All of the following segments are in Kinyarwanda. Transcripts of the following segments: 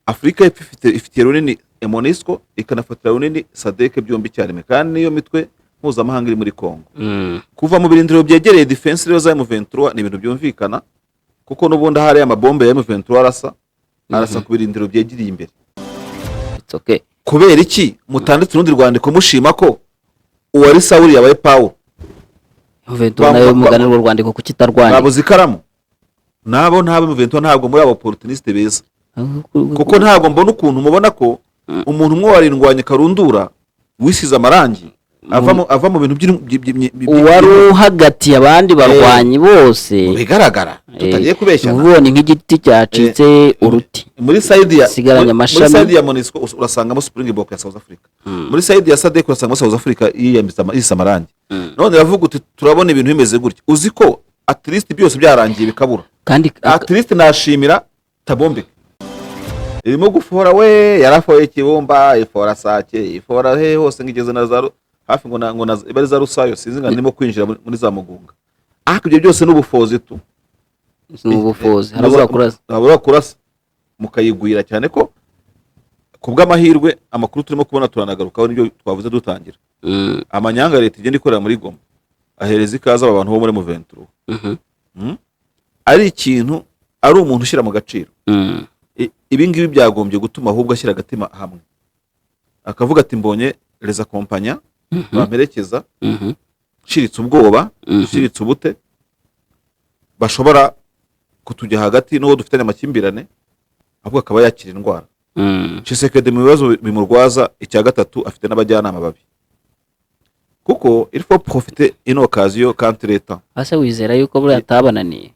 Afurika y'Epfo ifitiye runini MONUSCO, ikanafatira runini SADC, byombi icyarimwe, kandi niyo mitwe mpuzamahanga iri muri Congo. Kuva mu birindiro byegereye defense rero za M23 ni ibintu byumvikana, kuko n'ubundi ahari amabombe ya M23 arasa ku birindiro byegereye imbere. It's okay. Kubera iki mutanditse urundi rwandiko mushima ko uwari Sawuli yabaye Pawulo? M23 nayo mugani rwo rwandiko kuki itarwandika? Babuze ikaramu nabo ntabo. M23 ntabwo muri abo opportuniste beza, kuko ntabwo mbona ukuntu mubona ko umuntu umwe warindwanye karundura wisize amarangi ava mu bintu Uwari uhagatiye abandi barwanyi bose. Mu bigaragara tutagiye kubeshyana. Ubonye nk'igiti cyacitse uruti. Muri side ya Sigaranye muri amashami. side ya MONUSCO urasangamo Springbok ya South Africa, muri side ya SADC urasangamo South Africa yiyambitse yise amarangi. None iravuga uti turabona ibintu bimeze gutya, uzi ko at least byose byarangiye bikabura. Kandi At least nashimira Thabo Mbeki irimo gufora, we yarafoye Kibumba, ifora Sake, ifora he hose, ngo igeze na za hafi ngo na ibari za Rusayo, sinzi ngo ndimo kwinjira muri za Mugunga, ariko ibyo byose n'ubufozi tu. Ni ubufuzi, harabura kurasa. Harabura kurasa mukayigwira cyane, ko ku bw'amahirwe amakuru turimo kubona turanagarukaho, nibyo twavuze dutangira. Amanyanga leta igenda ikorera muri Goma ahereza ikaze aba bantu bo muri M23. Ari ikintu, ari umuntu ushyira mu gaciro. Ibi ngibi byagombye gutuma ahubwo ashyira agatima hamwe, akavuga ati mbonye les accompagnants bamperekeza, nshiritse ubwoba, nshiritse ubute, bashobora kutujya hagati n'uwo dufitanye amakimbirane, ahubwo akaba yakira indwara. Tshisekedi mu bibazo bimurwaza, icya gatatu afite n'abajyanama babi, kuko il faut profiter une occasion quand il est temps. Ase wizera yuko buriya atabananiye?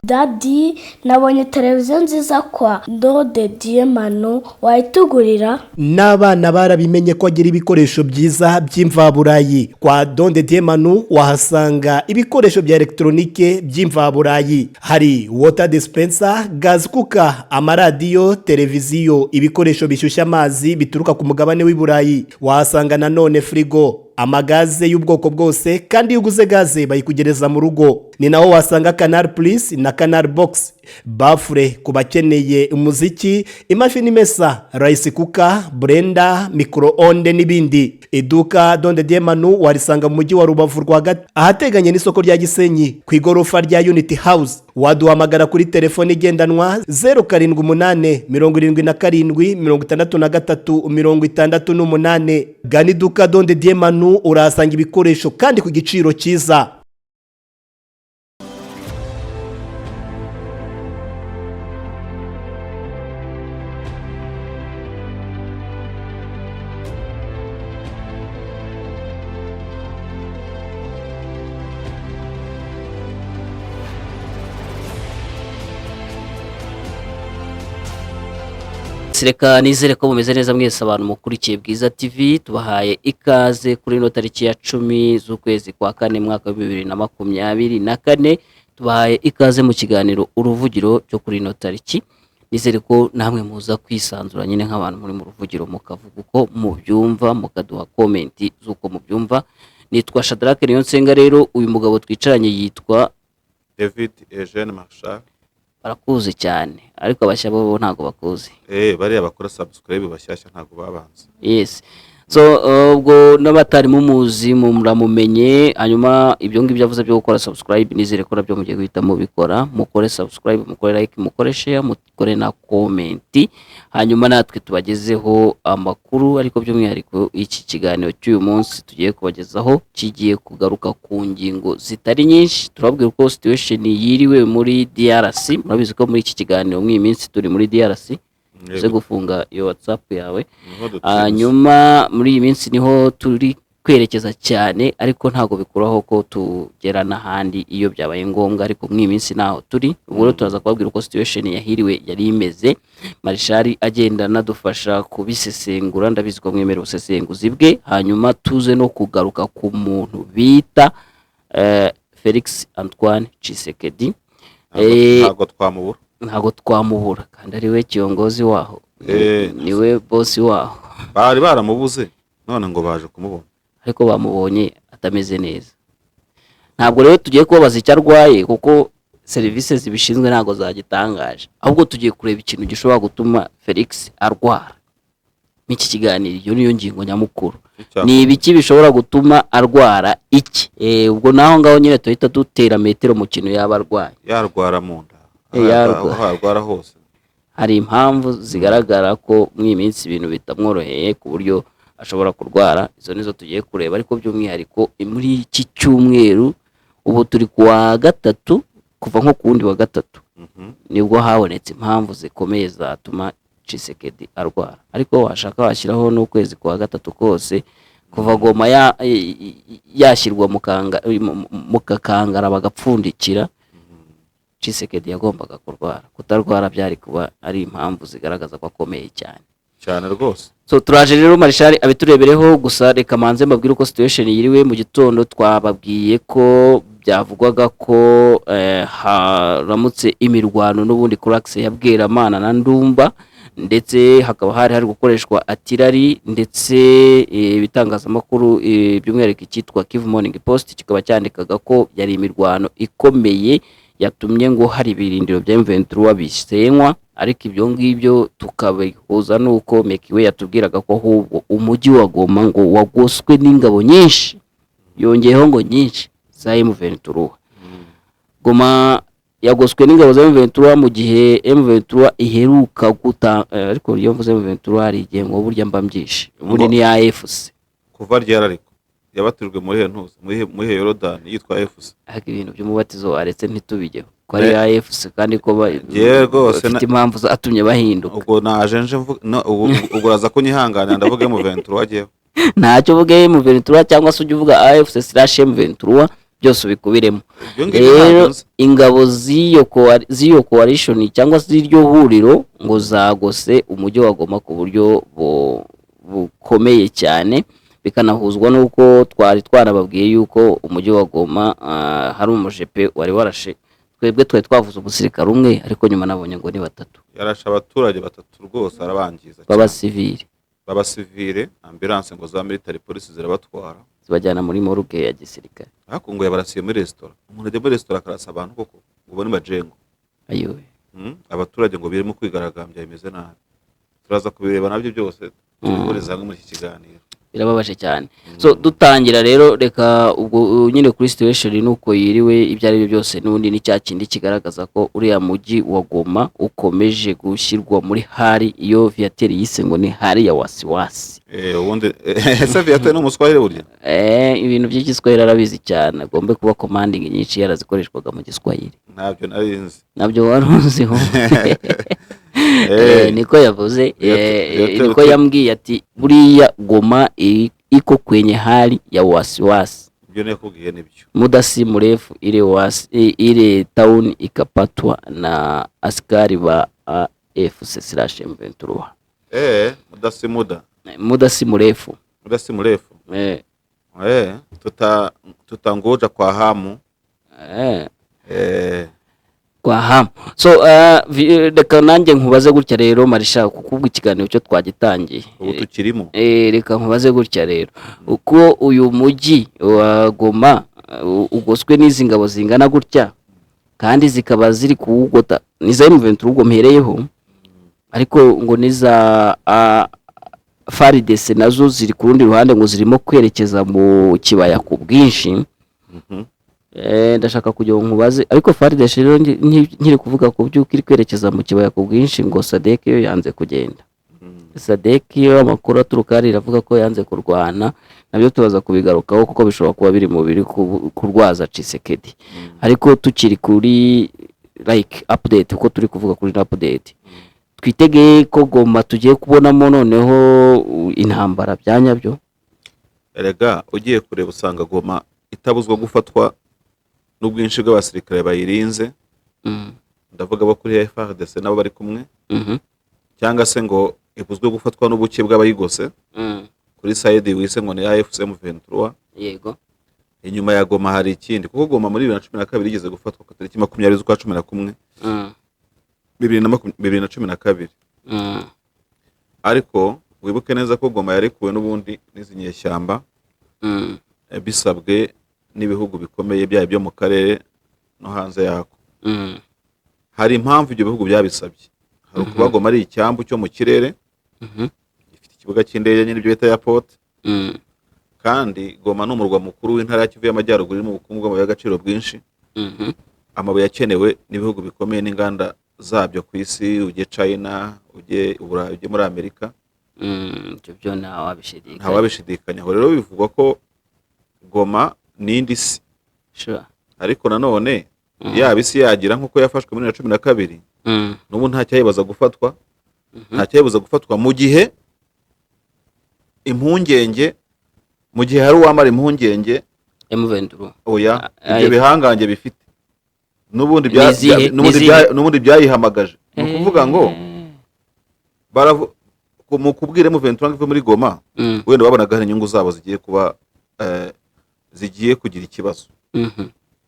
Daddy, nabonye televiziyo nziza kwa Dode Diemano, wayitugurira? N'abana barabimenye ko agira ibikoresho byiza by'imvaburayi. Kwa Donde Diemanu wahasanga ibikoresho bya elegitoronike by'imvaburayi, hari water dispenser, gas cooker, amaradiyo, televiziyo, ibikoresho bishyushya amazi bituruka ku mugabane w'i Burayi. Wahasanga nanone firigo, amagaze y'ubwoko bwose, kandi iyo uguze gaze bayikugereza mu rugo. Ni naho wasanga Canal Plus na Canal Box, baffle ku bakeneye umuziki, imashini imesa, rice cooker, blender, micro-onde n'ibindi. Iduka Donde Diemanu warisanga mu mujyi wa Rubavu rwagati, ahateganye n'isoko rya Gisenyi, ku igorofa rya Unity House. Waduhamagara kuri telefone igendanwa 0787 77 63 68. Gana iduka Donde Diemanu, urahasanga ibikoresho kandi ku giciro cyiza. Reka nizere ko mumeze neza mwese abantu mukurikiye Bwiza TV. Tubahaye ikaze kuri ino tariki ya 10 z'ukwezi kwa kane, mwaka wa 2024. Tubahaye ikaze mu kiganiro Uruvugiro cyo kuri ino tariki. Nizere ko namwe muza kwisanzura nyine nk'abantu muri mu ruvugiro, mukavuga uko mubyumva, mukaduha comment z'uko mubyumva. Nitwa Shadrack Niyonsenga. Rero uyu mugabo twicaranye yitwa David Eugene Marshal. Barakuzi cyane, ariko abashya bo ntabwo bakuzi. Bariya bakora subscribe bashyashya ntabwo babanza. Yes, so ubwo n'abatari mumuzi muramumenye. Hanyuma ibyo ngibyo avuze byo gukora subscribe, nizere ko nabyo mugiye guhita mubikora. Mukore subscribe, mukore like, mukore share, mukore na comment, hanyuma natwe tubagezeho amakuru. Ariko by'umwihariko iki kiganiro cy'uyu munsi tugiye kubagezaho kigiye kugaruka ku ngingo zitari nyinshi. Turababwira uko situation yiriwe muri DRC. Murabizi ko muri iki kiganiro muri iyi minsi turi muri DRC. Uze gufunga iyo WhatsApp yawe. Niho dutinze. Hanyuma muri iyi minsi niho turi kwerekeza cyane, ariko ntabwo bikuraho ko tugera n'ahandi iyo byabaye ngombwa, ariko muri iyi minsi naho turi. Ubwo rero turaza kubabwira uko situation yahiriwe yari imeze. Marishari agenda anadufasha kubisesengura, ndabizi ko mwemera ubusesenguzi bwe. Hanyuma tuze no kugaruka ku muntu bita Felix Antoine Tshisekedi. Ntabwo twamubura. Ntabwo twamubura kandi ari we kiongozi waho, niwe bosi waho. Bari baramubuze none ngo baje kumubona. Ariko bamubonye atameze neza. Ntabwo rero tugiye kubabaza icyo arwaye kuko Serivisi zibishinzwe ntabwo zagitangaje, ahubwo tugiye kureba ikintu gishobora gutuma Felix arwara. N'iki kiganiro, iyo niyo ngingo nyamukuru. Ni ibiki bishobora gutuma arwara iki? Ubwo naho ngaho nyine tuhita dutera metero mu kintu yaba arwaye. Yarwara mu nda. Yarwara. Aho yarwara hose. Hari impamvu zigaragara ko muri iyi minsi ibintu bitamworoheye ku buryo ashobora kurwara. Izo nizo tugiye kureba, ariko by'umwihariko muri iki cyumweru, ubu turi ku wa gatatu, kuva nko ku wundi wa gatatu nibwo habonetse impamvu zikomeye zatuma Tshisekedi arwara. Ariko washaka washyiraho n'ukwezi kwa gatatu kose, kuva Goma yashyirwa mu kakangara bagapfundikira, Tshisekedi yagombaga kurwara. Kutarwara byari kuba ari impamvu zigaragaza ko akomeye cyane. Cyane rwose. So turaje rero, Marshal abiturebereho. Gusa reka manze mbabwire uko situation yiriwe. Mu gitondo twababwiye ko byavugwaga ko haramutse imirwano n'ubundi kuri axe ya Bweramana na Ndumba, ndetse hakaba hari hari gukoreshwa artillery, ndetse ibitangazamakuru, by'umwihariko icyitwa Kivu Morning Post, kikaba cyandikaga ko yari imirwano ikomeye yatumye ngo hari ibirindiro bya M23 bisenywa. Ariko ibyo ngibyo tukabihuza n'uko Mekiwe yatubwiraga ko ahubwo umujyi wa Goma ngo wagoswe n'ingabo nyinshi, yongeyeho ngo nyinshi za M23. Goma yagoswe n'ingabo za M23 mu gihe M23 iheruka guta ariko iyo mvuze M23 hari igihe ngo burya mba mbyishe, ubundi ni AFC. Kuva ryari ariko? Yabatijwe muri he ntuzi muri he Yorodani yitwa AFC? Ariko ibintu by'umubatizo waretse ntitubigeho, ko ari AFC kandi ko Njyewe rwose bafite impamvu zatumye bahinduka. Ubwo naje nje no, ubwo uraza kunyihanganira, ndavuga M23 wagiyeho. Ntacyo, uvuge M23 cyangwa se ujye uvuga AFC/M23, byose ubikubiremo. Ibyo ngibyo Rero ntabyo nzi. ingabo z'iyo coalition cyangwa se z'iryo huriro ngo zagose umujyi wa Goma ku buryo bukomeye cyane, bikanahuzwa n'uko twari twarababwiye yuko umujyi wa Goma hari umujepe wari warashe. Twebwe twari twavuze umusirikare umwe, ariko nyuma nabonye ngo ni batatu. Yarashe abaturage batatu rwose, arabangiza cyane. B'abasivili. B'abasivile. Ambulance ngo za military police zirabatwara. Zibajyana muri morgue ya gisirikare. Ariko ngo yabarasiye muri resitora. Umuntu ajya muri resitora akarasa abantu koko? Ngo ubone majengo. Ayowe. Abaturage ngo birimo kwigaragambya, bimeze nabi. Turaza kubireba nabyo byose, tubihuriza hamwe muri iki kiganiro. Birababaje cyane. So dutangira rero, reka ubwo nyine kuri situation nuko yiriwe. Ibyo ari byo byose n'ubundi ni cya kindi kigaragaza ko uriya mujyi wa Goma ukomeje gushyirwa muri hali iyo Viateur yise ngo ni hali ya wasiwasi. Ubundi ese Viateur ni umuswahili burya? Ibintu by'igiswahili arabizi cyane, agombe kuba commanding nyinshi yarazikoreshwaga mu Giswahili. Ntabyo nari nzi. Nabyo wari uziho. Niko yavuze. Viateur Niko yambwiye ati buriya Goma iko kwenye hali ya wasiwasi. Ibyo nakubwiye nibyo. Muda si mrefu ile town ikapatwa na askari ba AFC/M23. Muda si muda. Muda si mrefu. Muda si mrefu. Tutangoja kwa hamu. Kwa hamu. So reka nanjye nkubaze gutya rero, Marisha, kuko ubwo ikiganiro cyo twagitangiye. Ubu tukirimo. Reka nkubaze gutya rero, uko uyu mujyi wa Goma ugoswe n'izi ngabo zingana gutya kandi zikaba ziri kuwugota, ni za M23 ubwo mpereyeho, ariko ngo niza FARDC nazo ziri ku rundi ruhande, ngo zirimo kwerekeza mu kibaya ku bwinshi. Ndashaka kugira ngo nkubaze, ariko FARDC rero nkiri kuvuga ku by'uko iri kwerekeza mu kibaya ku bwinshi, ngo SADC yo yanze kugenda. SADC yo amakuru aturuka hariya iravuga ko yanze kurwana nabyo. Turaza kubigarukaho kuko bishobora kuba biri mu biri kurwaza Tshisekedi. Ariko tukiri kuri like update, uko turi kuvuga kuri update, twitege ko Goma tugiye kubonamo noneho intambara bya nyabyo? Erega ugiye kureba usanga Goma itabuzwa gufatwa n'ubwinshi bw'abasirikare bayirinze. Ndavuga abo kuri FARDC nabo bari kumwe, cyangwa se ngo ibuzwe gufatwa n'ubuke bw'abayigose kuri side wise ngo ni AFC M23. Inyuma ya Goma hari ikindi, kuko Goma muri 2012 igeze gufatwa ku tariki 20 z'ukwa 11, 2012. Ariko wibuke neza ko Goma yarekuwe n'ubundi n'izi nyeshyamba, bisabwe n'ibihugu bikomeye, byaba ibyo mu karere no hanze yako. Hari impamvu ibyo bihugu byabisabye. Hari ukuba Goma ari icyambu cyo mu kirere, gifite ikibuga cy'indege nyine, ibyo bita airport. Kandi Goma ni umurwa mukuru w'intara ya Kivu y'Amajyaruguru, irimo ubukungu bw'amabuye y'agaciro bwinshi, amabuye akenewe n'ibihugu bikomeye n'inganda zabyo ku isi, ujye China, ujye i Burayi, ujye muri Amerika. Ibyo byo ntawabishidikanya. Ntawabishidikanyaho. Rero bivugwa ko Goma n'indi si. Ariko nanone yaba isi yagira nk'uko yafashwe muri 2012, n'ubu nta cyayibaza gufatwa, nta cyayibuza gufatwa mu gihe impungenge, mu gihe hari uwamara impungenge. M23. Oya, Ah, ibyo ah, bihangange bifite n'ubundi Ni izihe? n'ubundi Ni izihe? n'ubundi byayihamagaje. Ni ukuvuga ngo mu kubwira M23 ngo ive muri Goma, wenda babonaga hari inyungu zabo zigiye kuba zigiye kugira ikibazo,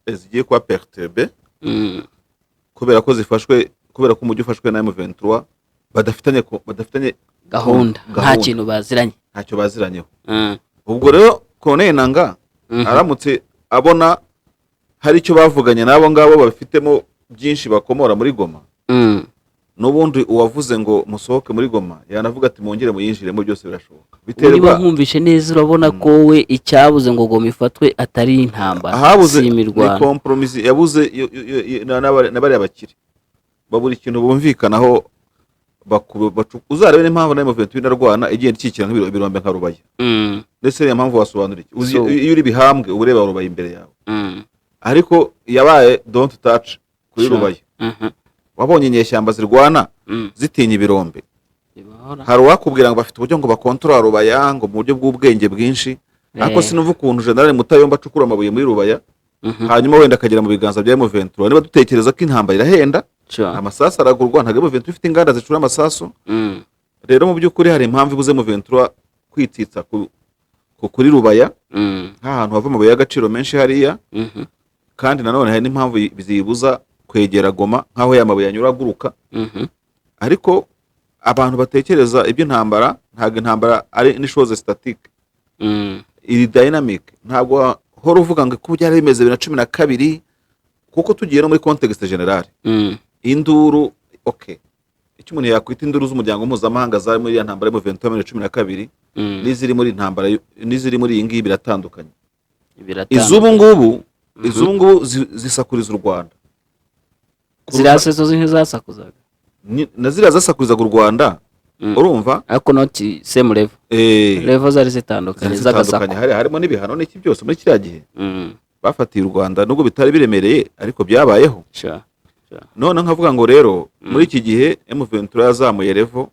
zigiye kuba perturbé kubera ko zifashwe, kubera ko umujyi ufashwe na M23 badafitanye gahunda, nta gahunda. kintu baziranye. Ntacyo baziranyeho. Ubwo rero Corneille Nangaa aramutse abona hari icyo bavuganye n'abo ngabo babifitemo byinshi bakomora muri Goma, n'ubundi uwavuze ngo musohoke muri Goma yanavuga ati mwongere muyinjiremo, byose birashoboka. Niba Biterwa nkumvishe neza, urabona ko we icyabuze ngo Goma ifatwe atari intambara, ahabuze si ni imirwano. compromis yabuze na bariya bakire babura ikintu bumvikanaho. Uzarebe n'impamvu na M23 inarwana, igenda ikikira nk'ibirombe nka Rubaya. Ndetse niyo mpamvu wasobanura iki? Uzi, iyo uri Bihambwe uba ureba Rubaya imbere yawe, ariko yabaye don't touch kuri Rubaya. Wabonye inyeshyamba zirwana zitinya ibirombe? Bibahora. Hari uwakubwira ngo bafite uburyo ngo bakontorora Rubaya ngo mu buryo bw'ubwenge bwinshi, ariko sinumva ukuntu General Mutayomba acukura amabuye muri Rubaya, hanyuma wenda akagera mu biganza bya M23. Niba dutekereza ko intambara irahenda, amasasu aragurwa, ntabwo M23 ifite inganda zicura amasasu. Rero mu by'ukuri hari impamvu ibuze M23 kwitsitsa kuri Rubaya, nk'ahantu hava amabuye y'agaciro menshi hariya. Kandi nanone hari n'impamvu ziyibuza kwegera Goma, nk'aho ya mabuye anyura aguruka. Ariko abantu batekereza iby'intambara, ntabwo intambara ari ni chose statique, iri dynamic. Ntabwo wahora uvuga ngo uko byari bimeze 2012, kuko tugiye no muri contexte général, induru, okay, icyo umuntu yakwita induru z'umuryango mpuzamahanga zari muri iriya ntambara yo mu 2012 n'iziri muri intambara n'iziri muri iyi ngiyi biratandukanye. Biratandukanye. Iz'ubu ngubu zisakuriza u Rwanda. Ziriya se zo ntizasakuzaga? Na ziriya zasakurizaga u Rwanda. Urumva? Ariko not same level. Level zari zitandukanye zari z'agasaku. Zitandukanye. Harimo n'ibihano n'iki byose muri kiriya gihe bafatiye u Rwanda, nubwo bitari biremereye ariko byabayeho. Sure. None nkavuga ngo rero muri iki gihe M23 yazamuye level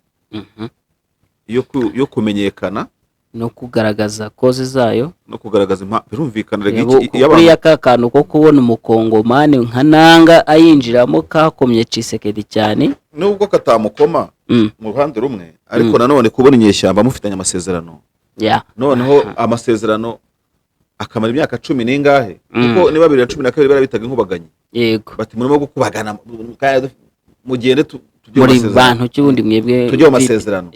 yo kumenyekana no kugaragaza cause zayo. No kugaragaza birumvikana rega iyo abantu Kuriya ka kantu ko kubona umukongomani nka Nanga ayinjiramo kakomye Tshisekedi cyane. Nubwo katamukoma mu ruhande rumwe, ariko nanone kubona inyeshyamba mufitanye amasezerano, noneho amasezerano akamara imyaka cumi n'ingahe, kuko niba 2012 barabitaga inkubaganyi, bati murimo gukubagana kandi mugende tujye mu muri masezerano. Bantu cy'ubundi mwebwe Tujye mu masezerano.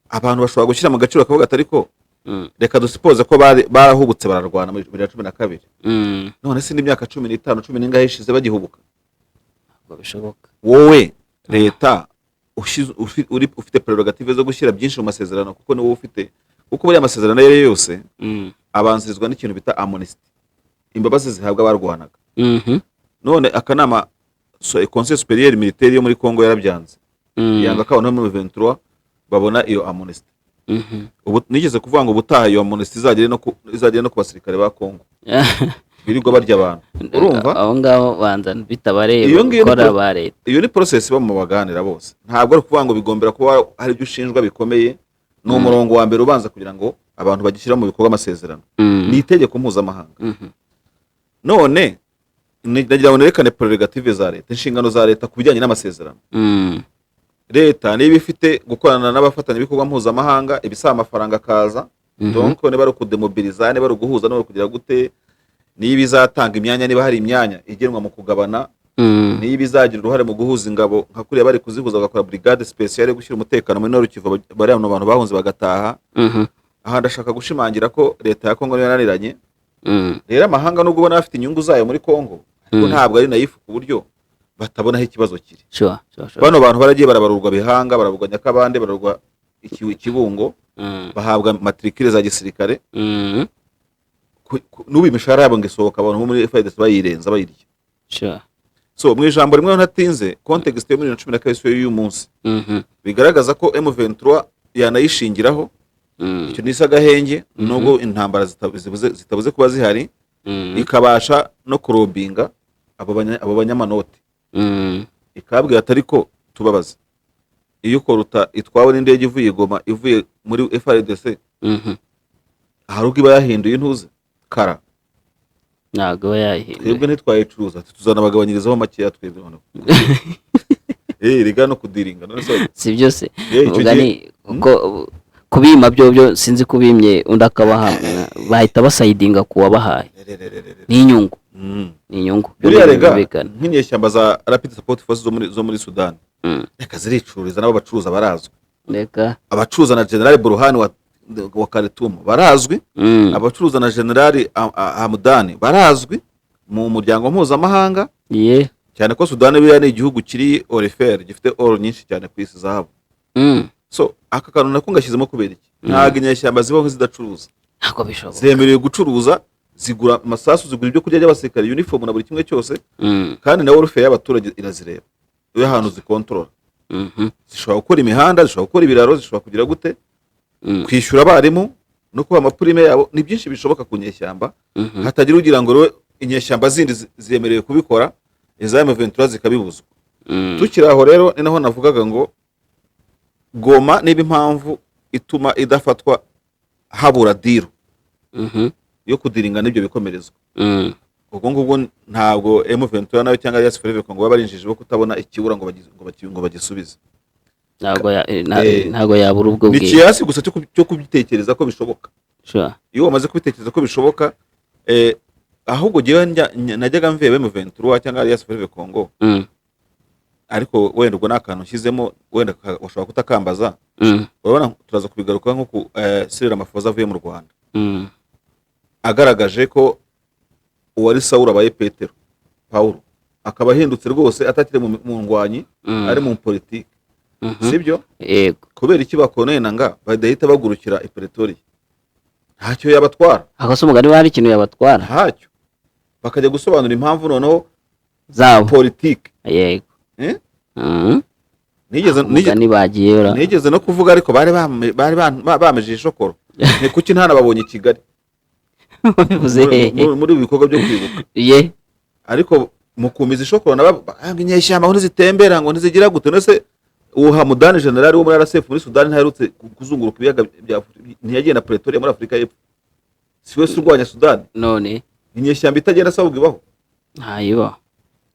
Abantu bashobora gushyira mu gaciro bakavuga ati ariko reka dusipoze ko bari barahubutse bararwana muri 2012, none se n'imyaka 15, cumi n'ingahe ishize bagihubuka? Ntabwo bishoboka. Wowe leta ufite prerogative zo gushyira byinshi mu masezerano, kuko ni wowe ufite, kuko buriya amasezerano ayo ari yo yose abanzirizwa n'ikintu bita amnesty, imbabazi zihabwa abarwanaga. None akanama Conseil supérieur militaire yo muri Congo yarabyanze, yanga ko abantu bo muri 23 babona iyo amnesty. Ubu nigeze kuvuga ngo ubutaha iyo amnesty izagere no ku basirikare ba Congo birirwa barya abantu, urumva? Aho ngaho banza bitabareba. Iyo ngiyo ni gukora ba leta. Iyo ni process iba mu baganira bose. Ntabwo ari ukuvuga ngo bigombera kuba hari ibyo ushinjwa bikomeye. Ni umurongo wa mbere ubanza kugira ngo abantu bagishyira mu bikorwa amasezerano. Ni itegeko mpuzamahanga. None ndagira ngo nerekane prerogative za leta, inshingano za leta ku bijyanye n'amasezerano. Leta niba ifite gukorana n'abafatanyabikorwa mpuzamahanga, ibisaba amafaranga akaza. Donc niba ari ukudemobiliza, niba ari uguhuza, niba ari ukugira gute, niba izatanga imyanya, niba hari imyanya igenwa mu kugabana, niba izagira uruhare mu guhuza ingabo nka kuriya bari kuzihuza bagakora brigade spéciale yo gushyira umutekano muri Nord Kivu, bariya bantu bahunze bagataha. Aha ndashaka gushimangira ko leta ya Kongo niyo yananiranye. Rero amahanga nubwo ubona afite inyungu zayo muri Kongo, Ariko ntabwo ari naïf ku buryo batabona aho ikibazo kiri. sure sure sure Bano bantu baragiye barabarurwa Bihanga, barabarurwa Nyakabande, barabarurwa Kibungo, bahabwa matricule za gisirikare. N'ubu imishahara yabo ngo isohoka, abantu bo muri FARDC bayirenza, bayirya. So mu ijambo rimwe ntatinze, context yo muri 2012 siyo y'uyu munsi. Bigaragaza ko M23 yanayishingiraho. Icyo ni agahenge, nubwo intambara zitabuze kuba zihari, ikabasha no kurobinga abo banyamanoti, ikababwira ati: "Ariko tubabaze, iyo coltan itwawe n'indege ivuye i Goma, ivuye muri FARDC, hari ubwo iba yahinduye intuze kara?" Ntabwo aba yahinduye. "Twebwe ntitwayicuruza." Ati: "Tuzanabagabanyirizaho makeya twebwe noneho." Riga no kudiringa none se? Si byose. Icyo Umugani ko kubima byo sinzi, kubimye undi akabaha, bahita basayidinga ku wabahaye, ni inyungu. Ni inyungu. Byo Buriya ni rega byumvikana. nk'inyeshyamba za Rapid Support Forces zo muri Sudani, reka ziricururiza, nabo bacuruza barazwi. Reka. Abacuruza na General Burhan wa Khartoum barazwi. Abacuruza na General Hamdani barazwi mu muryango mpuzamahanga. Cyane ko Sudani buriya ni igihugu kiri aurifère, gifite or nyinshi cyane ku isi, zahabu. So aka kantu nako ngashyizemo kubera iki? Ntabwo inyeshyamba zibaho nk'izidacuruza. Ntabwo bishoboka. Zemerewe gucuruza, zigura amasasu, zigura ibyo kurya by'abasirikare, uniform na buri kimwe cyose. Kandi na welfare y'abaturage irazireba iyo ahantu zikontorora. Zishobora gukora imihanda, zishobora gukora ibiraro, zishobora kugira gute, kwishyura abarimu no kubaha ama prime yabo. Ni byinshi bishoboka ku nyeshyamba. Hatagira ugira ngo rero inyeshyamba zindi zemerewe kubikora, iza M23 zikabibuzwa. Tukiri aho rero, ni naho navugaga ngo Goma niba impamvu ituma idafatwa habura deal yo kudiringa n'ibyo bikomerezwa, ubwo ngubwo ntabwo M23 nayo cyangwa Alliance Fleuve Congo baba barinjije bo kutabona ikibura ngo bagisubize. Ntabwo yabura ubwo Ni bwiza. ikiyasi gusa cyo kubitekereza ko bishoboka. Iyo wamaze kubitekereza ko bishoboka, ahubwo jyewe najyaga mvuye M23 cyangwa Alliance Fleuve Congo, ariko wenda ubwo ni akantu nshyizemo, wenda washobora kutakambaza. Urabona turaza kubigaruka nko ku Cyril Ramaphosa avuye mu Rwanda, agaragaje ko uwari Sawuli abaye Petero, Pawulo, akaba ahindutse rwose, atakiri mu ndwanyi, ari mu politiki. Sibyo? Yego. Kubera iki bakonena nga badahita bagurukira i Pretoria? Ntacyo yabatwara. Ako se umugani, hari ikintu yabatwara? Ntacyo. Bakajya gusobanura impamvu noneho zabo politiki. Yego. Eh? Nigeze Umugani bagiye ura. Nigeze no kuvuga, ariko bari bamejeje ishokoro, ni kuki ntanababonye i Kigali? Bivuze hehe? Muri ibi bikorwa byo kwibuka. Ariko mukumiza ishokoro nabo ngo inyeshyamba ngo ntizitembera, ngo ntizigira gute. None se uwo Hamudani, generali wo muri RSF muri Sudani, ntaherutse kuzunguruka ibiyaga bya Afurika? Ntiyagiye na Pretoria muri Afurika y'Epfo? Si we se urwanya Sudani? None? Inyeshyamba itagenda asabwa ibaho? Ntayibaho.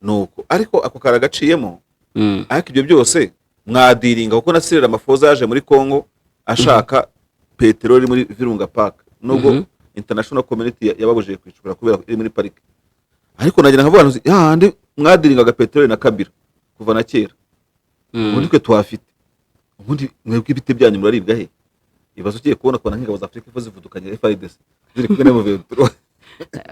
Nuko ariko ako karagaciyemo. Ariko ibyo byose mwadiringa, kuko na Cyril Ramaphosa yaje muri Congo ashaka peteroli muri Virunga Park, nubwo international community yababujije kwicukura kubera iri muri parike. Ariko nagira nkavuga nti hahandi mwadiringaga peteroli na Kabila kuva na kera, ubundi twe tuhafite, ubundi mwebwe ibiti byanyu muraribwa he? Ibibazo ugiye kubona, kubona nk'ingabo za Afurika y'Epfo zivudukanye FARDC ziri kumwe na M23.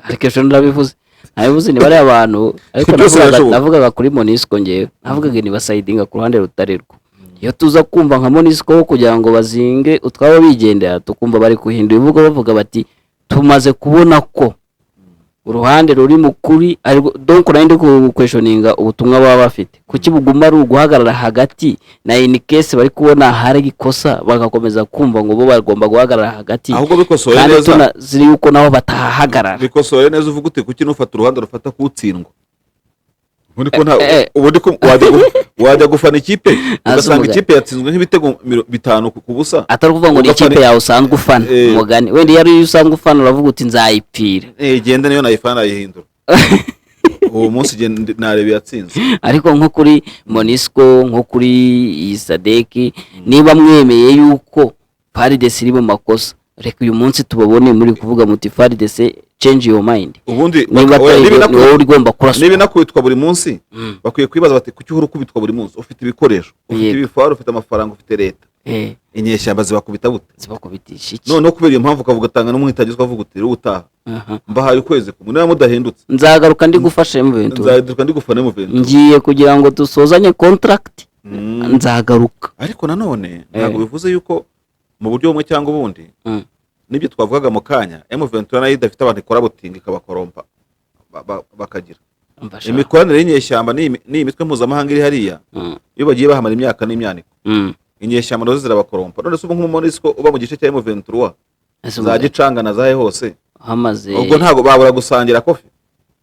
Ariko ejo narabivuze, nabivuze ni bariya bantu, ariko Byose birashoboka. Navugaga kuri MONUSCO, ngewe navugaga ni basayidinga ku ruhande rutari rwo. Iyo tuza kumva nka MONUSCO, kugira ngo bazinge utwabo bigendera, tukumva bari guhindura imvugo, bavuga bati tumaze kubona ko uruhande ruri mu kuri ariko. Donc nari ndi kukwestioninga ubutumwa baba bafite, kuki buguma ari uguhagarara hagati na in case bari kubona hari ikosa, bagakomeza kumva ngo bo bagomba guhagarara hagati? Ahubwo bikosoye Kandi neza. Tunaziri yuko nabo batahahagarara. Bikosore neza, uvuga uti kuki nufata uruhande rufata kuwutsindwa? Ubundi ko nta ubundi ko wajya gufana ikipe, ugasanga Umugani. ikipe yatsinzwe nk'ibitego 5 ku busa. Atari ukuvuga ngo ni ikipe yawe usanzwe ufana. Umugani wenda iyo ari iyo usanzwe ufana, uravuga uti nzayipfira. Genda niyo nayifana nayihindura uwo munsi, genda nareba yatsinze. Ariko nko kuri MONUSCO, nko kuri iyi SADC, niba mwemeye yuko FARDC iri mu makosa, reka uyu munsi tubabone muri kuvuga muti FARDC, change your mind. Ubundi Niba oya, atari niba ibyo, ni wowe ugomba kuraswa. Niba inakubitwa buri munsi, bakwiye kwibaza bati kuki uhora ukubitwa buri munsi, ufite ibikoresho, ufite ibifaru, ufite amafaranga, ufite leta? Inyeshyamba zibakubita bute? Zibakubitisha iki? Noneho kubera iyo mpamvu ukavuga, utanga n'umwitagizi, ukavuga uti: "Rero ubutaha mbahaye ukwezi kumwe, niba mudahindutse, Nzagaruka ndi gufasha M23. Nzaduka ndi gufana M23." Ngiye kugira ngo dusozanye contract, nzagaruka. Ariko nanone ntabwo bivuze yuko mu buryo bumwe cyangwa ubundi, n'ibyo twavugaga mu kanya, M23 nayo idafite abantu ikora butinga ikabakorompa, bakagira Mfasha. imikoranire y'inyeshyamba n'iyi mitwe mpuzamahanga iri hariya. Iyo bagiye bahamara imyaka n'imyaniko, inyeshyamba nazo zirabakorompa. None se ubu nk'umu MONUSCO uba mu gice cya M23, Ese za Gicanga na zahe hose, hamaze ubwo ntabwo babura gusangira coffee?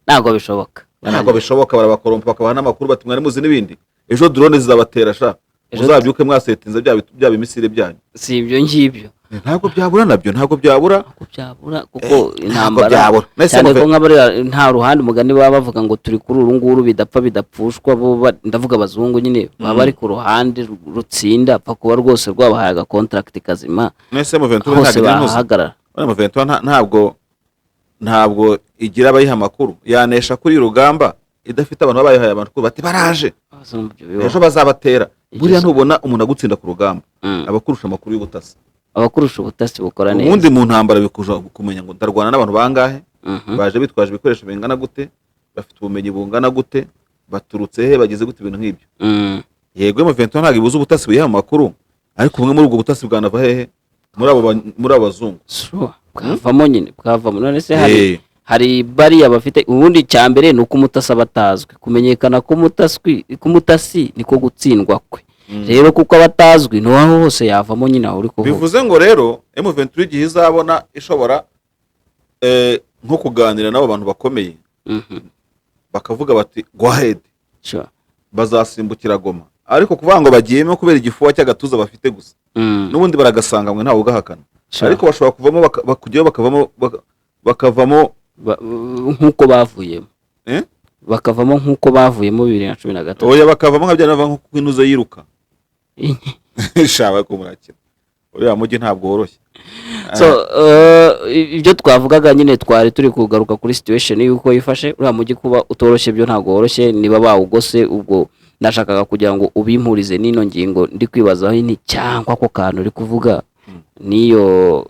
Ntabwo bishoboka. Ntabwo bishoboka. Barabakorompa, bakabaha n'amakuru bati: "Mwari muzi n'ibindi, ejo drone zizabatera sha, muzabyuke mwasetinze bya bimisire byanyu." Si ibyo ngibyo? Ntabwo byabura, nabyo ntabwo byabura. Ntabwo byabura kuko Ntabwo intambara, byabura. Nese cyane ko nk'abariya nta ruhande, umugani baba bavuga ngo turi kuri uru nguru, bidapfa bidapfushwa, bo ndavuga abazungu nyine, baba bari ku ruhande rutsinda, apfa kuba rwose rwabahaye aga contract kazima, Nese M23 hose ntabwo igira intuzi? bahagarara. M23 ntabwo igira abayiha amakuru. Yanesha kuri uru rugamba idafite abantu babayihaye amakuru bati: "Baraje, Hose numva ibyo bibaho. ejo bazabatera"? Icyo Buriya ntubona umuntu agutsinda ku rugamba abakurusha amakuru y'ubutasi? Abakurusha ubutasi bukora neza. Ubundi mu ntambara bikuja kumenya ngo ndarwana n'abantu bangahe, baje bitwaje ibikoresho bingana gute, bafite ubumenyi bungana gute, baturutse he, bageze gute, ibintu nk'ibyo. Yego, M23 ntabwo ibuze ubutasi buyiha amakuru, ariko bumwe muri ubwo butasi bwanava hehe? Muri abo bazungu. Sure. Bwavamo nyine, bwavamo. None se hari hari bariya bafite ubundi? Cya mbere ni uko umutasi aba atazwi. Kumenyekana k'umutasi niko gutsindwa kwe. Rero kuko aba atazwi, ntiwaho hose yavamo nyine aho uri kuvuga. Bivuze ngo rero M23 igihe izabona ishobora nko kuganira n'abo bantu bakomeye, bakavuga bati: "Go ahead", bazasimbukira Goma. Ariko kuvuga ngo bagiyemo kubera igifuwa cy'agatuza bafite gusa, n'ubundi baragasanga ngo ntawe ugahakana. Ariko bashobora kuvamo kujyayo bakavamo bakavamo Nk'uko bavuyemo. Eh? Bakavamo nk'uko bavuyemo 2013. Oya, bakavamo nka bya nava nko kwinuza yiruka shaba kumurakira. Uriya mujyi ntabwo woroshye. So ibyo twavugaga nyine, twari turi kugaruka kuri situation y'uko yifashe uriya mujyi. Kuba utoroshye byo ntabwo woroshye niba bawugose. Ubwo nashakaga kugira ngo ubimpurize n'ino ngingo ndi kwibazaho nti cyangwa ako kantu uri kuvuga n'iyo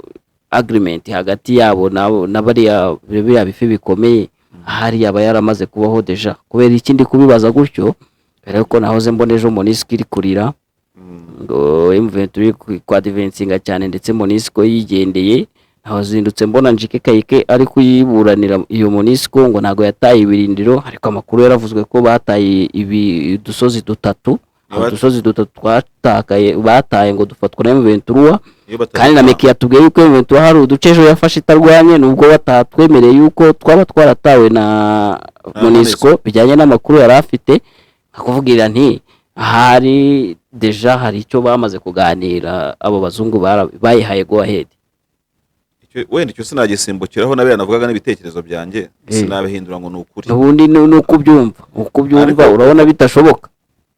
agreement hagati yabo nabo na bariya biriya bifi bikomeye, ahari yaba yaramaze kubaho déjà. Kubera iki ndi kubibaza gutyo? Kubera ko nahoze mbona ejo MONUSCO iri kurira ngo M23 iri kwadvancinga cyane, ndetse MONUSCO yigendeye. Nazindutse mbona Njike Kayike ari kuyiburanira iyo MONUSCO ngo ntabwo yataye ibirindiro, ariko amakuru yaravuzwe ko bataye ibi udusozi dutatu. Udusozi dutatu twatakaye, bataye ngo dufatwa na M23. Iyo batazi. Kandi na Meki yatubwiye yuko M23 hari uduce ejo yafashe itarwanye, nubwo batatwemereye yuko twaba twaratawe na Na MONUSCO, bijyanye n'amakuru yari afite. Nkakuvugira nti ahari déjà hari icyo bamaze kuganira, abo bazungu bayihaye go ahead. Wenda icyo sinagisimbukiraho, nabera navugaga n'ibitekerezo byanjye, sinabihindura ngo ni ukuri. Ubundi ni uko ubyumva, uko ubyumva urabona bitashoboka.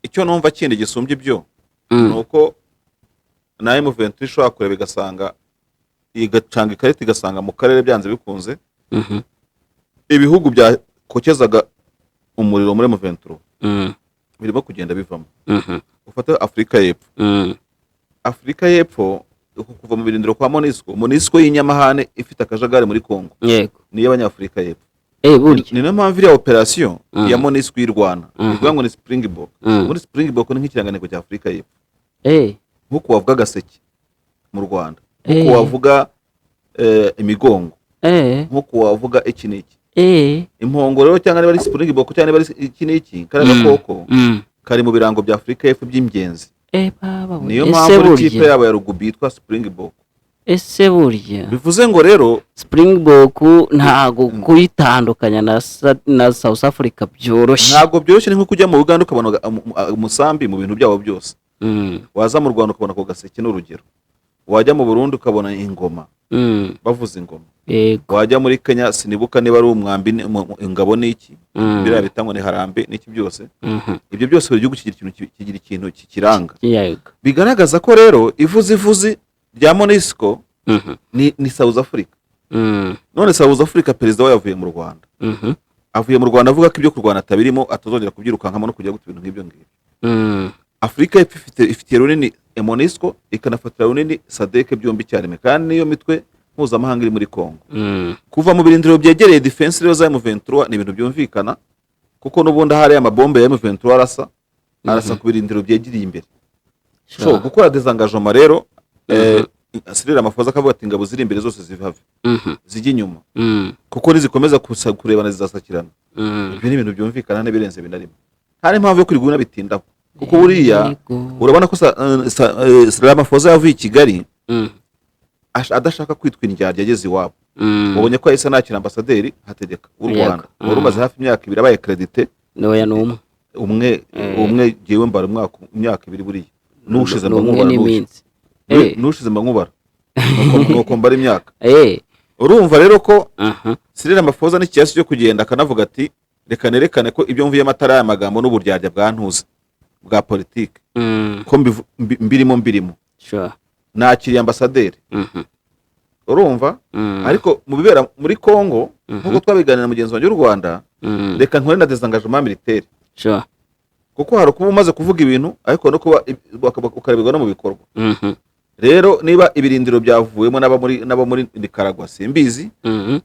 Icyo numva kindi gisumbye ibyo ni uko na M23 ishobora kureba igasanga, igacanga ikarita, igasanga mu karere byanze bikunze ibihugu byakokezaga umuriro muri M23 birimo kugenda bivamo. Ufate Afurika y'Epfo. Afurika y'Epfo, uku kuva mu birindiro kwa MONUSCO, MONUSCO y'inyamahane ifite akajagari muri Congo, ni iy'Abanyafurika y'Epfo. Burya. Ni nayo mpamvu iriya operasiyo ya MONUSCO y'irwana ivuga ngo ni Springbok. Muri Springbok ni nk'ikirangantego cya Afurika y'Epfo, nk'uko wavuga agaseke mu Rwanda, nk'uko wavuga imigongo, nk'uko wavuga iki n'iki, impongo rero, cyangwa niba ari Springbok, cyangwa niba ari iki n'iki, kariya gakoko kari mu birango bya Afurika y'Epfo by'ingenzi. Baba we. Niyo Ese mpamvu n'ikipe burya yabo ya rugby yitwa Springbok. Ese burya Bivuze ngo rero Springbok ntago kuyitandukanya na South Africa byoroshye. Ntabwo byoroshye. Ni nko kujya mu Uganda ukabona umusambi mu bintu byabo byose, waza mu Rwanda ukabona ako gaseke n'urugero, wajya mu Burundi ukabona ingoma, bavuza ingoma, wajya muri Kenya, sinibuka niba ari umwambi ingabo n'iki, biriya bita ngo ni harambe n'iki byose. Ibyo byose, buri gihugu kigira ikintu kikiranga. Bigaragaza ko rero ivuzi ivuzi rya MONUSCO ni South Africa. None South Africa perezida we yavuye mu Rwanda, avuye mu Rwanda avuga ko ibyo kurwana atabirimo, atazongera kubyirukankamo no kujya guta ibintu nk'ibyo ngibyo. Afurika y'Epfo ifitiye runini MONUSCO, ikanafatira runini SADC, byombi icyarimwe, kandi niyo mitwe mpuzamahanga iri muri Congo. Kuva mu birindiro byegereye defense rero za M23 ni ibintu byumvikana, kuko n'ubundi ahari amabombe ya M23 arasa ku birindiro byegereye imbere. So gukora désengagement rero, Cyril Ramaphosa akavuga ati ingabo ziri imbere zose zivave, zijya inyuma, kuko nizikomeza kurebana zizasakirana. Ibyo ni ibintu byumvikana n'ibirenze binarimo, nta n'impamvu yo kwirirwa unabitindaho, kuko buriya urabona ko Cyril Ramaphosa yavuye i Kigali adashaka kwitwa indyarya ageze iwabo. Ubonye ko yahise anakira ambasaderi Hategeka w'u Rwanda wari umaze hafi imyaka 2 abaye accrédité. Noya ni umwe. Umwe. Umwe, jyewe mbara umwaka, imyaka 2, buriya n'ushize Ni mba umwe nkubara n'ushize. n'iminsi. N'ushize mba nkubara, nuko mbara imyaka. Urumva rero ko Cyril Ramaphosa n'ikiyasi cyo kugenda akanavuga ati reka nerekane ko ibyo mvuyemo atari aya magambo n'uburyarya bwa ntuza bwa politike, ko mbirimo. Nakiriye ambasaderi. Urumva, ariko mu bibera muri Congo, nk'uko twabiganira na mugenzi wanjye w'u Rwanda, reka nkore na désengagement militaire, kuko hari ukuba umaze kuvuga ibintu, ariko no kuba ukarebwa no mu bikorwa. Rero niba ibirindiro byavuyemo n'abo muri Nicaragua, simbizi,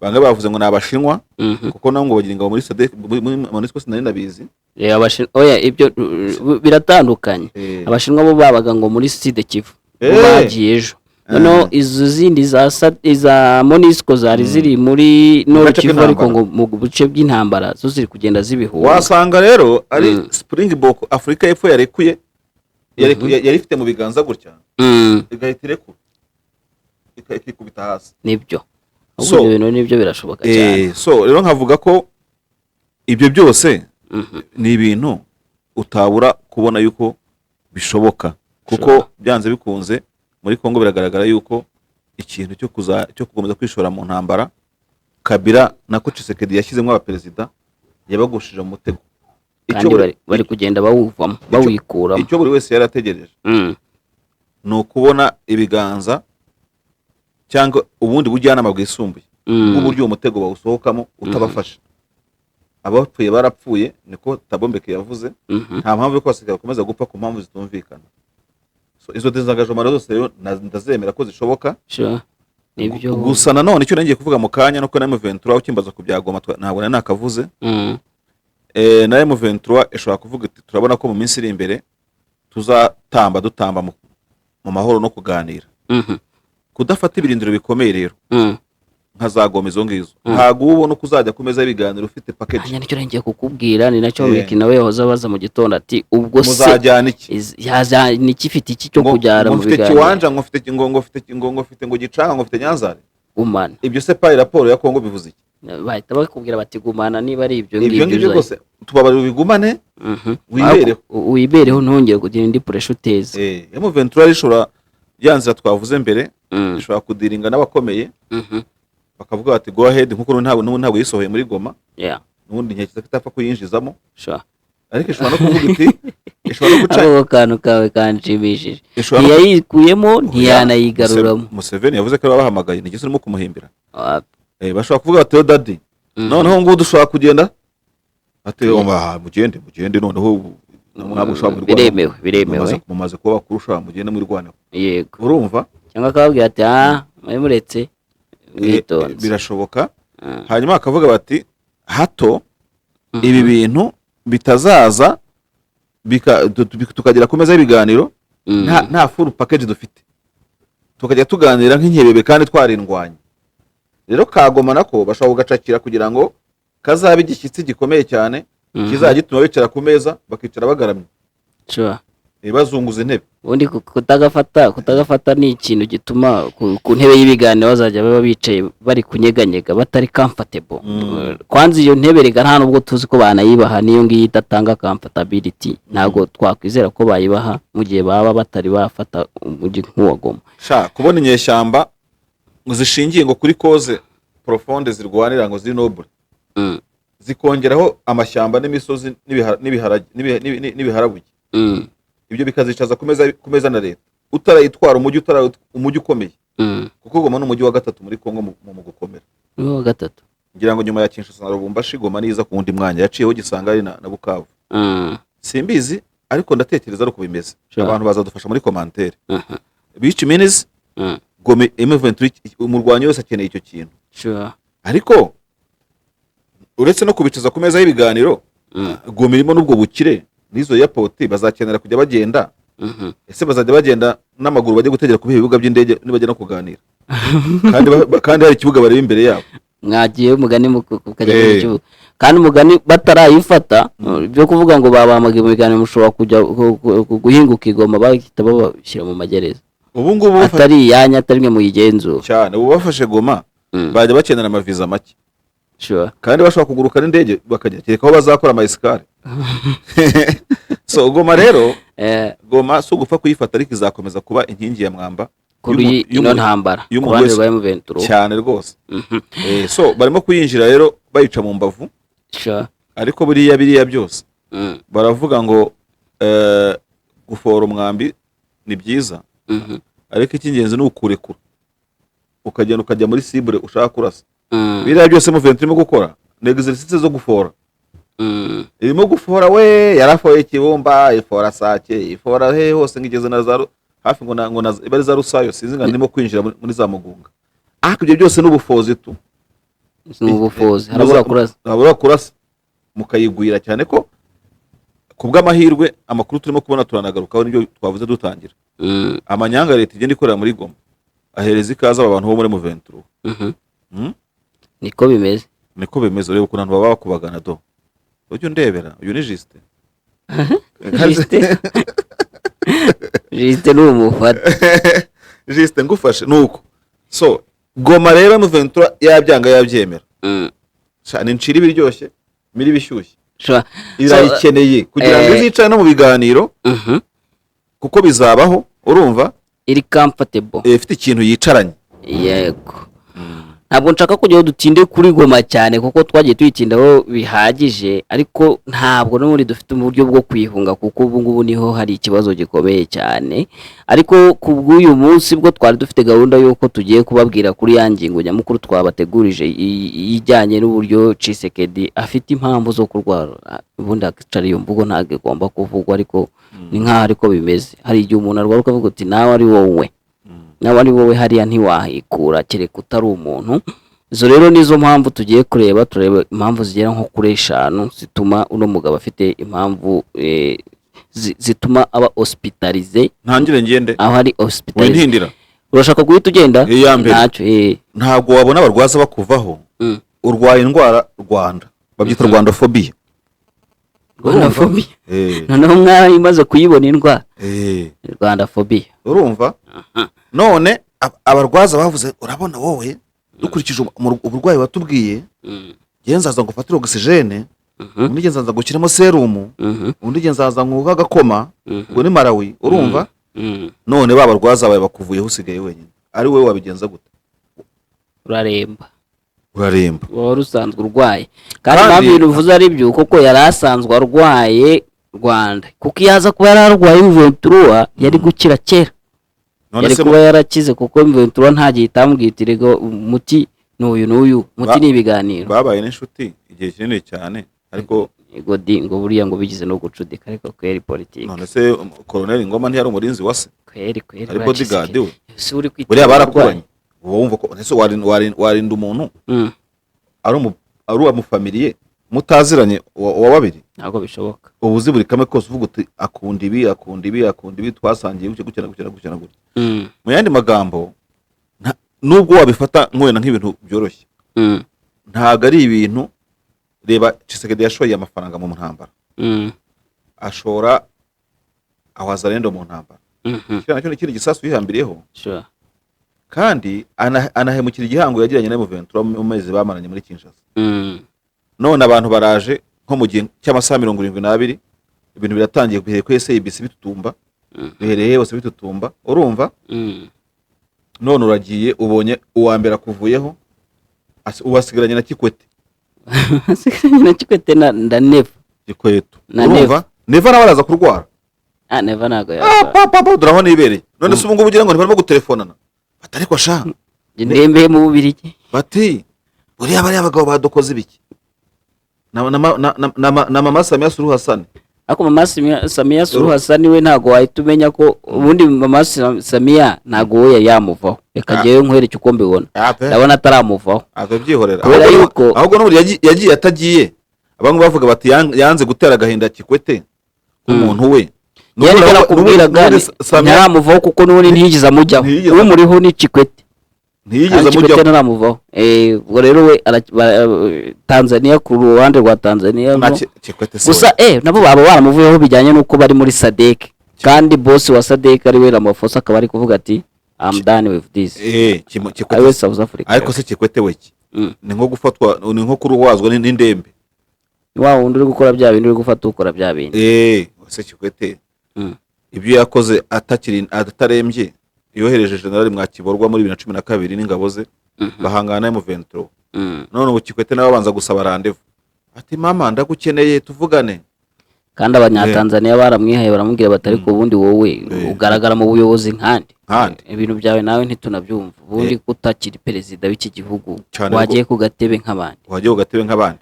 bamwe bavuze ngo ni Abashinwa, kuko nabo ngo bagira ingabo muri SADC, muri MONUSCO, sinari nabizi. Oya, ibyo biratandukanye. Abashinwa bo babaga ngo muri Sud Kivu, bo bagiye ejo. Noneho izo zindi iza MONUSCO zari ziri muri Nord gace Kivu, ariko k'intambara. ngo mu bice by'intambara zo ziri kugenda zibihunga. Wasanga rero ari Springbok Afurika y'Epfo yarekuye, yari ifite mu biganza gutya, igahita irekura, ikikubita hasi. Nibyo. Ahubwo ibyo bintu nibyo birashoboka cyane. So rero nkavuga ko ibyo byose ni ibintu utabura kubona yuko bishoboka, kuko byanze bikunze muri Kongo biragaragara yuko ikintu cyo gukomeza kwishora mu ntambara Kabila nako Tshisekedi yashyizemo abaperezida yabagushije mu mutego. Kandi bari kugenda bawuvamo, bawikuramo. Icyo buri wese yari ategereje ni ukubona ibiganza cyangwa ubundi bujyanama bwisumbuye bw'uburyo uwo mutego bawusohokamo utabafasha. Abapfuye barapfuye, niko Thabo Mbeki yavuze. Nta mpamvu yo ko abasirikare bakomeza gupfa ku mpamvu zitumvikana. So izo désengagement zose rero ndazemera ko zishoboka. Sure. Nibyo. Gusa nanone icyo ngiye kuvuga mu kanya nuko na M23, ukimbaza ku bya Goma, ntabwo nari nakavuze. Na M23 ishobora kuvuga iti turabona ko mu minsi iri imbere tuzatamba dutamba mu mahoro no kuganira. Kudafata ibirindiro bikomeye rero nka za Goma izo ngizo, ntabwo uba ubona uko uzajya ku meza y'ibiganiro ufite package. Hanya nicyo ngiye kukubwira, ni nacyo Meki nawe yahoze abaza mu gitondo ati ubwo se Muzajyana iki? Yazana iki, ifite iki cyo Ngo kujyana ngo mu mfite biganiro? Kiwanja, ngo mfite ngo mfite ngo Gicanga, ngo mfite Nyanzare. Gumana. Ibyo se par rapport ya Kongo bivuze iki? Bahita bakubwira bati gumana niba ari ibyo Ibyo ngibyo ngibyo uzajya. rwose tubabarira ubigumane, wibereho. Ariko wibereho, ntongere kugira indi pressure uteza. M23 ishobora, ya nzira twavuze mbere, ishobora kudealinga n'abakomeye, bakavuga bati go ahead, nkuko n'ubu ntabwo yisohoye muri Goma. N'ubundi ntekereza ko itapfa kuyinjizamo. Ariko ishobora no kuvuga iti, ishobora no guca Ako kantu kawe kanshimishije. Ishobora no Ntiyayikuyemo, ntiyanayigaruramo. Museveni yavuze ko babahamagaye, nigeze urimo kumuhimbira. Ah, Bashobora kuvuga bati daddy, noneho ngubu dushobora kugenda, ati "Oma, mugende, mugende, noneho mwaba ushobora mwirwaneho." Biremewe, biremewe. Mumaze kuba bakuru, ushobora mugende mwirwaneho. Urumva? Cyangwa akababwira ati ah, mwe muretse, mwitonze. Birashoboka. Hanyuma bakavuga bati hato ibi bintu bitazaza tukagera ku meza y'ibiganiro nta full package dufite, tukajya tuganira nk'inkebebe kandi twarindwanye. Rero kagoma nako bashobora kugacakira kugira ngo kazabe igishyitsi gikomeye cyane, kizajya gituma bicara ku meza, bakicara bagaramye, bazunguza intebe. Ubundi kutagafata ni ikintu gituma ku ntebe y'ibiganiro bazajya baba bicaye bari kunyeganyega, batari comfortable. Kwanza iyo ntebe rega nta nubwo tuzi ko banayibaha, niyo ngiyo idatanga comfortability, ntabwo twakwizera ko bayibaha mu gihe baba batari bafata umujyi nk'uwa Goma. Sha, kubona inyeshyamba ngo zishingiye ngo kuri cause profonde zirwanira, ngo ziri noble, zikongeraho amashyamba n'imisozi n'ibiharabuge, ibyo bikazicaza ku meza na leta utarayitwara umujyi, umujyi ukomeye, kuko Goma ni umujyi wa gatatu muri Kongo mu gukomera. Ni uwa gatatu. Ngira ngo nyuma ya Kinshasa na Lubumbashi, Goma niza ku wundi mwanya, yaciyeho Gisangani na Bukavu. Simbizi. Ariko ndatekereza ari uko bimeze. Abantu bazadufasha muri commentaire. Which means Goma, M23, umurwanyi wese akeneye icyo kintu. Ariko uretse no kubicaza ku meza y'ibiganiro, Goma irimo n'ubwo bukire n'izo airport, bazakenera kujya bagenda. Ese bazajya bagenda n'amaguru bajye gutegera ku bihe bibuga by'indege nibajya no kuganira, kandi kandi hari ikibuga bareba imbere yabo? Mwagiye umugani mukajya ku kibuga, kandi umugani batarayifata, byo kuvuga ngo babahamagaye mu biganiro, mushobora kujya guhinguka i Goma, bahita babashyira mu magereza. Ubu ngubu Atari iyanyu, atari mwe muyigenzura. Cyane, ubu bafashe Goma, bajya bakenera amaviza make. Kandi bashobora kuguruka n'indege bakajya, kereka aho bazakora ama escale. So Goma rero, Goma si ugupfa kuyifata, ariko izakomeza kuba inkingi ya mwamba Kuri ino ntambara ku y'umuntu ruhande wese. rwa M23. Cyane rwose. So barimo kuyinjira rero bayica mu mbavu. Ariko buriya biriya byose, baravuga ngo gufora umwambi ni byiza, ariko icy'ingenzi ni ukurekura ukagenda ukajya muri cible ushaka kurasa. Biriya byose M23 irimo gukora ni exercice zo gufora. Irimo gufora, we yarafoye Kibumba, ifora Sake, ifora he hose, ngo igeze na za hafi ngo na iba ari za Rusayo, sinzi, ngo ndimo kwinjira muri za Mugunga. Ariko ibyo byose ni ubufozi tu. Ni ubufuzi, harabura kurasa. Harabura kurasa mukayigwira, cyane ko ku bw'amahirwe amakuru turimo kubona, turanagarukaho, nibyo twavuze dutangira, amanyanga leta igenda ikorera muri Goma ahereza ikaze aba bantu bo muri M23. Niko bimeze. Niko bimeze. Ureba ukuntu abantu baba bakubagana do, ujya undebera, uyu ni Justin. Justin, Justin ni umufata. Justin ngufashe nuko. So Goma rero, M23 yabyanga yabyemera. Sha, ni ncira ibiryoshye miri bishyushye. Irayikeneye kugira ngo izicare no mu biganiro, kuko bizabaho, urumva? Iri comfortable. Ifite ikintu yicaranye. Yego, ntabwo nshaka kujyaho dutinde kuri Goma cyane, kuko twagiye tuyitindaho bihagije, ariko ntabwo n'ubundi dufite uburyo bwo kwihunga, kuko ubu ngubu niho hari ikibazo gikomeye cyane. Ariko ku bw'uyu munsi bwo twari dufite gahunda y'uko tugiye kubabwira kuri ya ngingo nyamukuru twabategurije ijyanye n'uburyo Tshisekedi afite impamvu zo kurwara. Ubundi akicara, iyo mvugo ntabwo igomba kuvugwa, ariko ni nk'aho ariko bimeze. Hari igihe umuntu arwara ukavuga uti nawe ari wowe, nawe ari wowe, hariya ntiwahikura kereka utari umuntu. Izo rero nizo mpamvu tugiye kureba. Tureba impamvu zigera nko kuri eshanu zituma uno mugabo afite impamvu zituma aba hospitalisé. Ntangire ngende. Aho ari hospitalisé. Wintindira. Urashaka guhita ugenda? Iya mbere. Ntacyo. Ntabwo wabona abarwaza bakuvaho. Urwaye indwara Rwanda babyita rwandophobia. Rwandaphobia. Eh. Noneho mwana imaze kuyibona indwara. Rwandaphobia. Urumva, none abarwaza bavuze, urabona wowe dukurikije uburwayi watubwiye, ngewe nzaza ngo ufatire oxygène, undi ngewe nzaza gushyiramo serumu, undi ngewe nzaza nkuhe agakoma. Ubwo ni Malawi, urumva? None ba barwaza bawe bakuvuyeho, usigaye wenyine, ari wowe wabigenza gute? Uraremba. Uraremba. Wari usanzwe urwaye kandi. Kandi Impamvu ibintu uvuze ari byo koko, yari asanzwe arwaye Rwanda, kuko iyo aza kuba yari arwaye M23 yari gukira kera. None Yari se kuba yarakize, kuko M23 nta gihe itambwiye iti rego umuti ni uyu n'uyu muti, ni ibiganiro. Babaye n'inshuti igihe kinini cyane, ariko Ngo di ngo buriya ngo bigize no gucudika, ariko kweri politiki. None se Colonel Ngoma ntiyari umurinzi wa se? Kweri kweri. Ari bodyguard we. Si uri kwita Buriya ku barakuranye, uba wumva ko ese warinda umuntu ari uwa mufamiliye mutaziranye wa babiri? Ntabwo bishoboka. Uba uzi buri kamwe kose, uvuga uti akunda ibi, akunda ibi, akunda ibi, twasangiye gutya gutya na gutya na gutya na gutya. Mu yandi magambo, nubwo wabifata nk'wenda nk'ibintu byoroshye, ntabwo ari ibintu. Reba Tshisekedi yashoye amafaranga mu ntambara, ashora Awazalendo mu ntambara. Kiriya nacyo ni ikindi gisasu yihambiriyeho. Kandi anahemukira igihango yagiranye na M23 mu mezi bamaranye muri Kinshasa. None abantu baraje nko mu gihe cy'amasaha 72, ibintu biratangiye, bihereye kuri SABC bitutumba, bihereye hose bitutumba, urumva? None uragiye ubonye uwa mbere akuvuyeho, uwasigaranye na Kikwete. Asigaranye na Kikwete na Neva. Gikweto. Na Urumva Neva nawe araza kurwara. Ah, Neva ntabwo Ah, yarwara. pa pa pa, dore aho nibereye. None se ubu ngubu ugira ngo ntibarimo gutelefonana? Bati ariko sha, Ndembeye mu Bubirigi. Bati buriya bariya bagabo badukoze ibiki na mama Samia Suluhu Hassan. Ariko mama Samia Suluhu Hassan we ntabwo wahita umenya ko ubundi mama Samia ntabwo we yari yamuvaho. Reka njyewe nkwereke uko mbibona. Ndabona ataramuvaho. Akabyihorera. Kubera yuko- Ahubwo n'ubu yagiye atagiye, bamwe bavuga bati yanze gutera agahinda Kikwete nk'umuntu we. Njyewe nibyo nakubwiraga. N'ubundi Samia Ntaramuvaho kuko n'ubundi ntiyigeze amujyaho. Umuriho ni Kikwete. Ntiyigeze Kandi Kikwete amujyaho. ntaramuvaho. Ubwo rero we Tanzania, ku ruhande rwa Tanzania Na no. Kikwete se Gusa nabo baba baramuvuyeho bijyanye n'uko bari muri SADC, kandi boss wa SADC ari we Ramaphosa akaba ari kuvuga ati "I'm done with this." Kikwete Ari we South Africa. Ariko se Kikwete we ki? Ni nko gufatwa, ni nko kurwazwa n'indembe. Ni wa wundi uri gukora bya bindi, uri gufata ukora bya bindi. Se Kikwete ibyo yakoze atakiri, atarembye, yohereje General Mwakiborwa muri 2012 n'ingabo ze bahangana na M23. None ubu Kikwete nawe abanza gusaba rendez-vous, ati "Mama, ndagukeneye tuvugane." Kandi Abanyatanzaniya baramwihaye, baramubwira bati "Ariko ubundi wowe ugaragara mu buyobozi nkandi Nkande. Ibintu byawe nawe ntitunabyumva. Ubundi ko utakiri perezida w'iki gihugu, Cyane. wagiye ku gatebe nk'abandi?" Wagiye ku gatebe nk'abandi.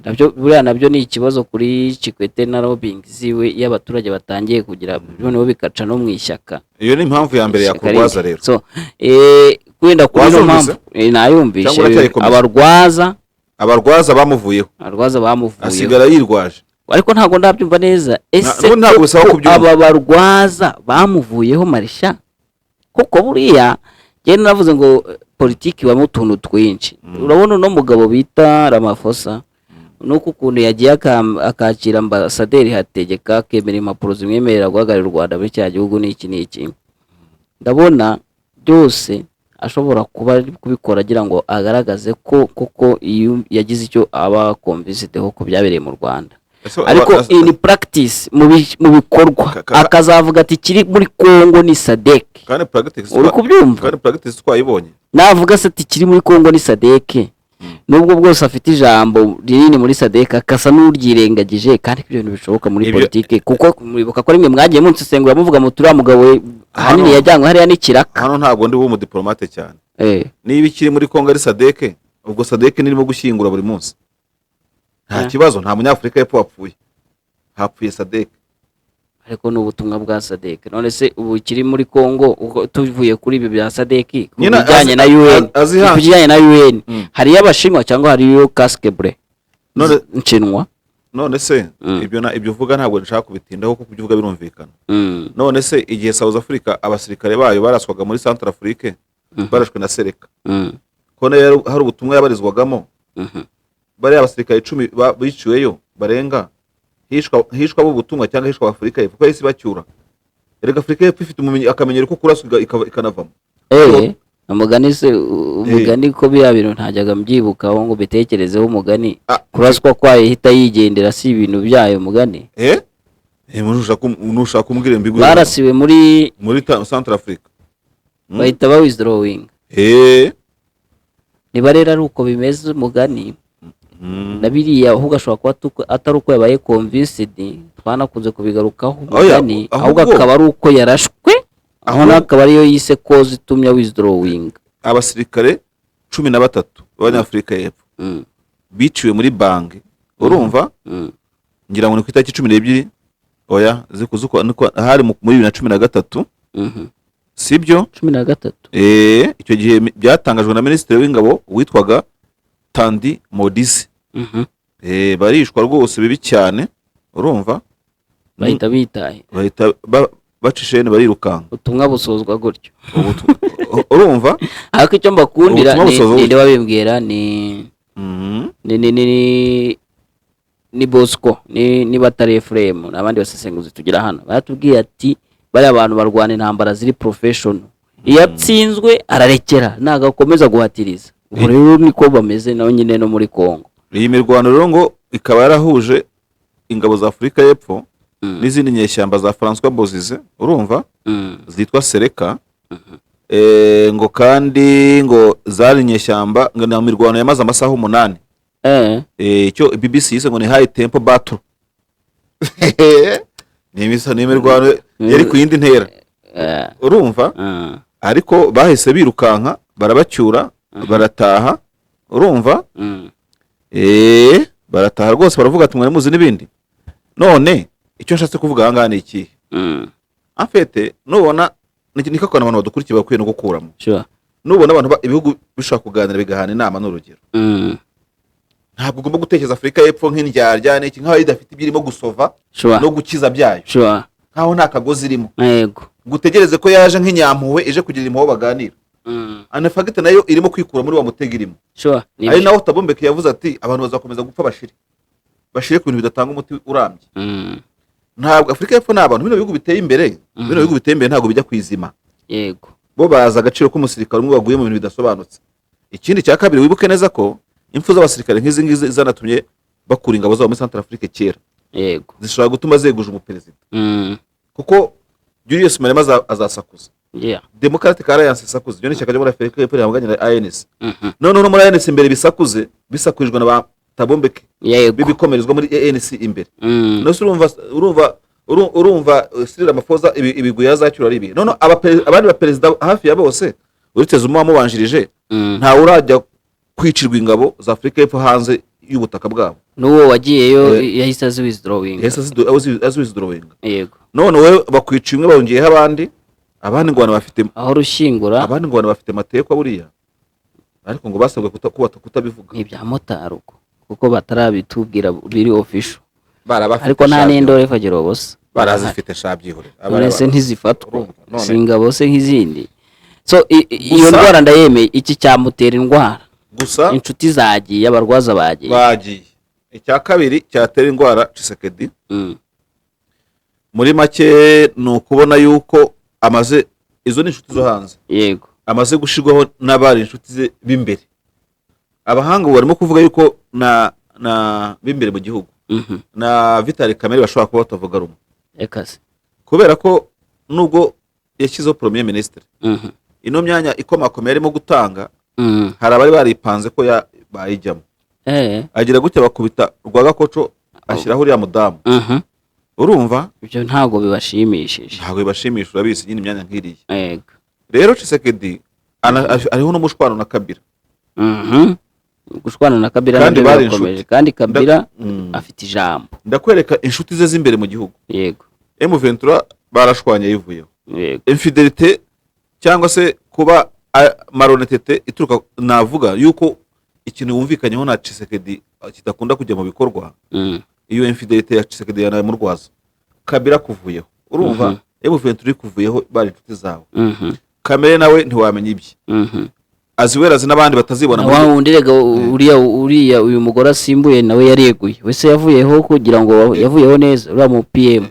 Nabyo buriya nabyo ni ikibazo kuri Kikwete na lobbying ziwe, iyo abaturage batangiye kugira, noneho bikaca no mu ishyaka. Iyo ni impamvu ya mbere Ishyaka yakurwaza rindi. rero. So wenda kuri ino Wazumvise? mpamvu nayumvishe. Cyangwa uracyayikomeza? Abarwaza. Abarwaza bamuvuyeho. Abarwaza bamuvuyeho. Asigara yirwaje. Ariko ntabwo ndabyumva neza, ese N'ubu ntabwo bisaba koko kubyumva. aba barwaza bamuvuyeho marisha? Kuko buriya njyewe naravuze ngo politiki ibamo utuntu twinshi. Urabona uno mugabo bita Ramaphosa, nuko ukuntu yagiye akakira ambasaderi Hategeka, akemera impapuro zimwemerera guhagararira u Rwanda muri cya gihugu n'iki n'iki, ndabona byose ashobora kuba ari kubikora agira ngo agaragaze ko koko iyo yagize icyo aba convinced ko byabereye mu Rwanda. Ese Ariko in practice, mu bikorwa, akazavuga ati kiri muri Congo ni SADC. Kandi practice Uri kubyumva? Kandi practice twayibonye. Navuga se ati kiri muri Congo ni SADC, nubwo bwose afite ijambo rinini muri SADC, akasa n'uryirengagije, kandi ibyo bintu bishoboka muri politike, kuko muribuka ko rimwe mwagiye munsesengura muvuga muti uriya mugabo we ahanini yajyanywe hariya n'ikiraka. Hano ntabwo ndi umudipolomate cyane. Niba ikiri muri Kongo ari SADC, ubwo SADC nirimo gushyingura buri munsi, nta kibazo. Nta Munyafurika y'Epfo wapfuye, hapfuye SADC. Ariko ni ubutumwa bwa SADC. None se ubu kiri muri Congo, uko tuvuye kuri ibi bya SADC, ku Nyine bijyanye na UN, ku bijyanye na UN, hariyo Abashinwa cyangwa hariyo casque bleu nshinwa? None se ibyo ibyo uvuga ntabwo nshaka kubitindaho, kuko ibyo uvuga birumvikana. None se igihe South Africa abasirikare bayo baraswaga muri Central Afrique, barashwe na Seleka, ko nayo hari ubutumwa yabarizwagamo, bariya abasirikare 10 biciweyo barenga, hishwa abo ubutumwa cyangwa hishwa Afurika y'Epfo? Kuko yahise bacyura. Erega Afurika y'Epfo ifite akamenyero ko kuraswa ikanavamo. Umugani se, umugani ko biriya bintu ntajyaga mbyibukaho ngo mbitekerezeho, umugani kuraswa kwayo ihita yigendera si ibintu byayo, umugani. Nushaka umbwire mbiguhe. Barasiwe muri Muri Central Africa. Bahita ba withdrawing. Niba rero ari uko bimeze, umugani, na biriya ahubwo ashobora kuba atari uko yabaye convinced, twanakunze kubigarukaho, Oya, umugani, ahubwo ahubwo akaba ari uko yarashwe, aho akaba ariyo yise cause itumye withdrawing. Abasirikare 13 b'Abanyafurika y'Epfo biciwe muri Bangi, urumva? Ngira ngo ni ku itariki 12, oya, niko hari muri 2013. Sibyo? 13. Icyo gihe byatangajwe na minisitiri w'ingabo witwaga Tandi Modise. Barishwa rwose bibi cyane, urumva? Bahita bitaye. Bahita baca isheni barirukanka. Ubutumwa busozwa gutyo. Urumva? Ariko icyo mbakundira Ubutumwa ni busozwa ninde gutyo. wabimbwira? Ni ni Bosco, ni niba atari Efuremu n'abandi basesenguzi tugira hano, baratubwiye ati bariya abantu barwana intambara ziri professional, iyo atsinzwe ararekera, ntabwo akomeza guhatiriza. Ubu rero niko bameze naho nyine no muri Congo. Iyi mirwano rero ngo ikaba yarahuje ingabo za Afurika y'Epfo n'izindi nyeshyamba za Francois Bozize, urumva, zitwa Seleka. Ngo kandi ngo zari inyeshyamba, ngo ni imirwano yamaze amasaha 8. Icyo BBC yise ngo ni high tempo battle, ni imirwano yari ku yindi ntera, urumva? Ariko bahise birukanka, barabacyura, barataha, urumva? Barataha rwose, baravuga ati mwari muzi n'ibindi none. Icyo nshatse kuvuga aha ngaha ni ikihe? En fait, nubona niko akantu abantu badukurikiye bakwiye no gukuramo. Nubona abantu ibihugu bishobora kuganira, bigahana inama, n'urugero, ntabwo ugomba gutekereza Afurika y'Epfo nk'indyarya n'iki, nk'aho idafite ibyo irimo gusova no gukiza byayo, nk'aho nta kagozi irimo, ngo utegereze ko yaje nk'inyampuhwe ije kugira impuhwe baganira. En fact, nayo irimo kwikura muri wa mutego irimo. Ari naho Thabo Mbeki yavuze ati abantu bazakomeza gupfa, bashire bashire ku bintu bidatanga umuti urambye. Ntabwo Afurika y'Epfo ni abantu, bino bihugu biteye imbere, bino bihugu biteye imbere ntabwo bijya kwizima. Bo bazi agaciro k'umusirikare umwe waguye mu bintu bidasobanutse. Ikindi cya kabiri, wibuke neza ko impfu z'abasirikare nk'izi ngizi zanatumye bakura ingabo zabo muri Central Afrique kera, zishobora gutuma zeguje umuperezida, kuko Julius Malema azasakuza, Democratic Alliance isakuza, iryo ni ishyaka ryo muri Afurika y'Epfo rihanganye na ANC. Noneho no muri ANC imbere bisakuze, bisakurijwe na ba Thabo Mbeki, bibikomerezwa muri ANC imbere. None urumva Cyril Ramaphosa ibigwi yazacyura ari ibihe? None abandi baperezida hafi ya bose, uretse Zuma wamubanjirije, ntawe urajya kwicirwa ingabo za Afurika y'Epfo hanze y'ubutaka bwabo. N'uwo wagiyeyo yahise azi withdrawing. Yahise azi withdrawing. None wowe bakwica umwe, bongeye abandi, abandi ngo abantu bafite aho rushyingura. Abandi ngo abantu bafite matekwa buriya, ariko ngo basabwe kutabivuga. Ni ibya motari ubwo, kuko batarabitubwira biri official. Barabafite. Ariko nta Sha. n'indore fagira ubusa. Barazifite sha, byihorera. None se ntizifatwa? Urumva, Si ingabo se nk'izindi? So iyo Gusa- ndwara ndayemeye, iki cyamutera indwara. Gusa Inshuti zagiye, abarwaza bagiye. Bagiye. Icya kabiri cyatera indwara Tshisekedi, muri make, ni ukubona yuko amaze, izo ni inshuti zo hanze, amaze gushirwaho n'abari inshuti ze b'imbere. Abahanga ubu barimo kuvuga yuko na b'imbere mu gihugu na Vital Kamerhe bashobora kuba batavuga rumwe, Reka se. kubera ko nubwo yashyizeho premier ministre, ino myanya ikomakomeye arimo gutanga, hari abari baripanze ko bayijyamo. Agira gutya bakubita rwagakoco, ashyiraho uriya mudamu. Urumva? Ibyo ntabwo bibashimishije. Ntabwo bibashimisha, urabizi nyine imyanya nk'iriya. Rero Tshisekedi ariho n'umushwano na Kabila. Gushwana na Kabila Kandi nabyo bari birakomeje. inshuti. Kandi Kabila afite ijambo. Ndakwereka inshuti ze z'imbere mu gihugu. M23 barashwanye, yivuyeho. Infidélité cyangwa se kuba malhonnêteté ituruka, navuga yuko ikintu wumvikanyeho na Tshisekedi kidakunda kujya mu bikorwa. Iyo infidélité ya Tshisekedi yanamurwaza. Kabila kuvuyeho, urumva, M23 kuvuyeho, bari inshuti zawe. Kamerhe nawe ntiwamenya ibye, aziwerazi n'abandi batazibona Na muri wa wundi rega, uriya uyu mugore asimbuye nawe yareguye wese, yavuyeho kugira ngo yavuyeho neza, uriya mu PM.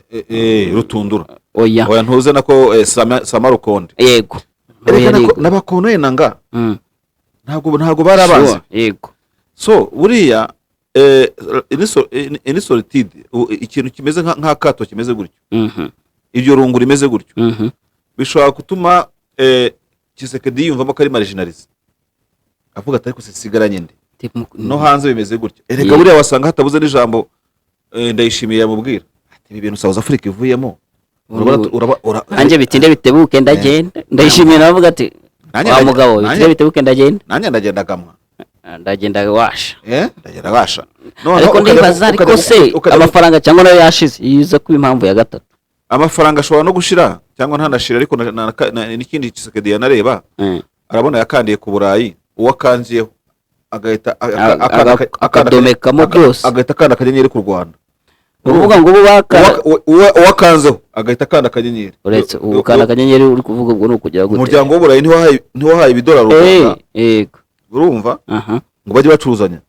Rutundura? Oya. Oya, ntuze nako Sama Lukonde. Yego, nawe Erega yareguye. n'abakonoye nanga ntabwo bari abanzi. Sure, yego. So buriya ini solitude, ikintu kimeze nk'akato kimeze gutyo, iryo rungu rimeze gutyo, bishobora gutuma Tshisekedi yiyumvamo ko ari marginalisé, avuga ati ariko sigaranye nde? No hanze bimeze gutyo erega. Buriya wasanga hatabuze n'ijambo Ndayishimiye yamubwira ati ibi bintu South Africa ivuyemo, urabona Nanjye bitinde bitebuke ndagenda. Ndayishimiye nawe avuga ati Nanjye wa mugabo, bitinde bitebuke ndagenda. Nanjye ndagendagamwa. Ndagenda washa. Ndagenda basha. Noneho Ariko ndibaza, ariko se amafaranga cyangwa nayo yashize, yiza kuba impamvu ya gatatu. Amafaranga ashobora no gushira cyangwa ntanashira, ariko n'ikindi Tshisekedi yanareba, arabona yakandiye ku Burayi, uwo akanziyeho agahita Akadomekamo byose. Agahita akanda akanyenyeri ku Rwanda. Ni ukuvuga ngo ubu baka Uwo akanzeho agahita akanda akanyenyeri. Uretse ubu kanda akanyenyeri uri kuvuga, ubwo ni ukugira gute? Umuryango w'Uburayi ntiwahaye ibidolari u Rwanda? Urumva, ngo bajye bacuruzanya.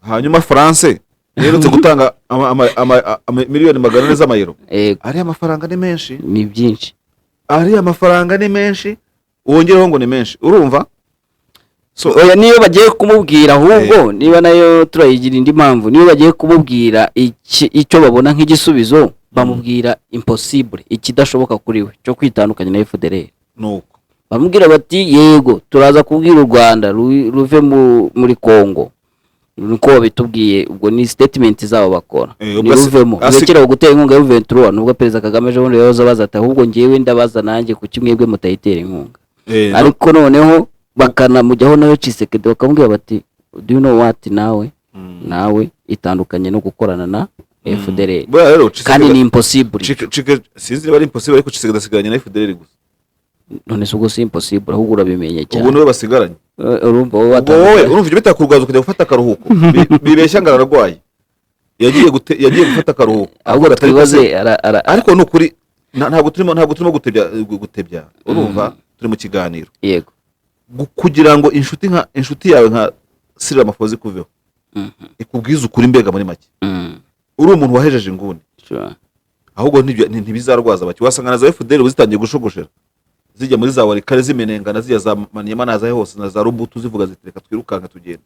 Hanyuma France iherutse gutanga miliyoni 400 z'amayero. Ariya mafaranga ni menshi. Ni byinshi. Ariya mafaranga ni menshi, wongereho ngo ni menshi, urumva? So Oya, niyo bagiye kumubwira ahubwo, niba nayo turayigira indi mpamvu, niyo bagiye kumubwira icyo babona nk'igisubizo, bamubwira impossible, ikidashoboka kuri we cyo kwitandukanya na FDLR. Nuko Bamubwira bati yego, turaza kubwira u Rwanda ruve muri Congo, niko babitubwiye. Ubwo ni statement zabo bakora. Ubwo Niruvemo, rekera gutera inkunga ya M23, nubwo Perezida Kagame ejo bundi yahoze abaza ati ahubwo njyewe ndabaza nanjye, kuki mwebwe mutayitera inkunga? Ariko noneho bakanamujyaho nawe Tshisekedi, bakamubwira bati do you know what, nawe nawe itandukanye no gukorana na FDLR. Buriya rero Tshisekedi- Kandi ni impossible. Sinzi niba ari impossible, ariko Tshisekedi asigaranye na FDLR gusa. None se ubwo si impossible, ahubwo urabimenye Ubu cyane. niwe basigaranye. Urumva wowe Ubwo wowe urumva ibyo bitakurwaza ukajya gufata akaruhuko. Bibeshya ngo ararwaye, yagiye gufata akaruhuko. Ahubwo Avuga ati, ariko twibaze ariko ni ukuri, ntabwo turimo gutebya, urumva turi mu kiganiro. Kugira ngo inshuti yawe nka Cyril Ramaphosa ikuveho, ikubwize ukuri, mbega muri make uri umuntu wahejeje inguni. Ahubwo ntibizarwaza bake, wasanga na za FDLR ubu zitangiye gushogoshera, zijya muri za Walikale, zimenengana, zijya za Maniema naza hose na za Rubutu, zivuga ziti: "Reka twirukanka tugende."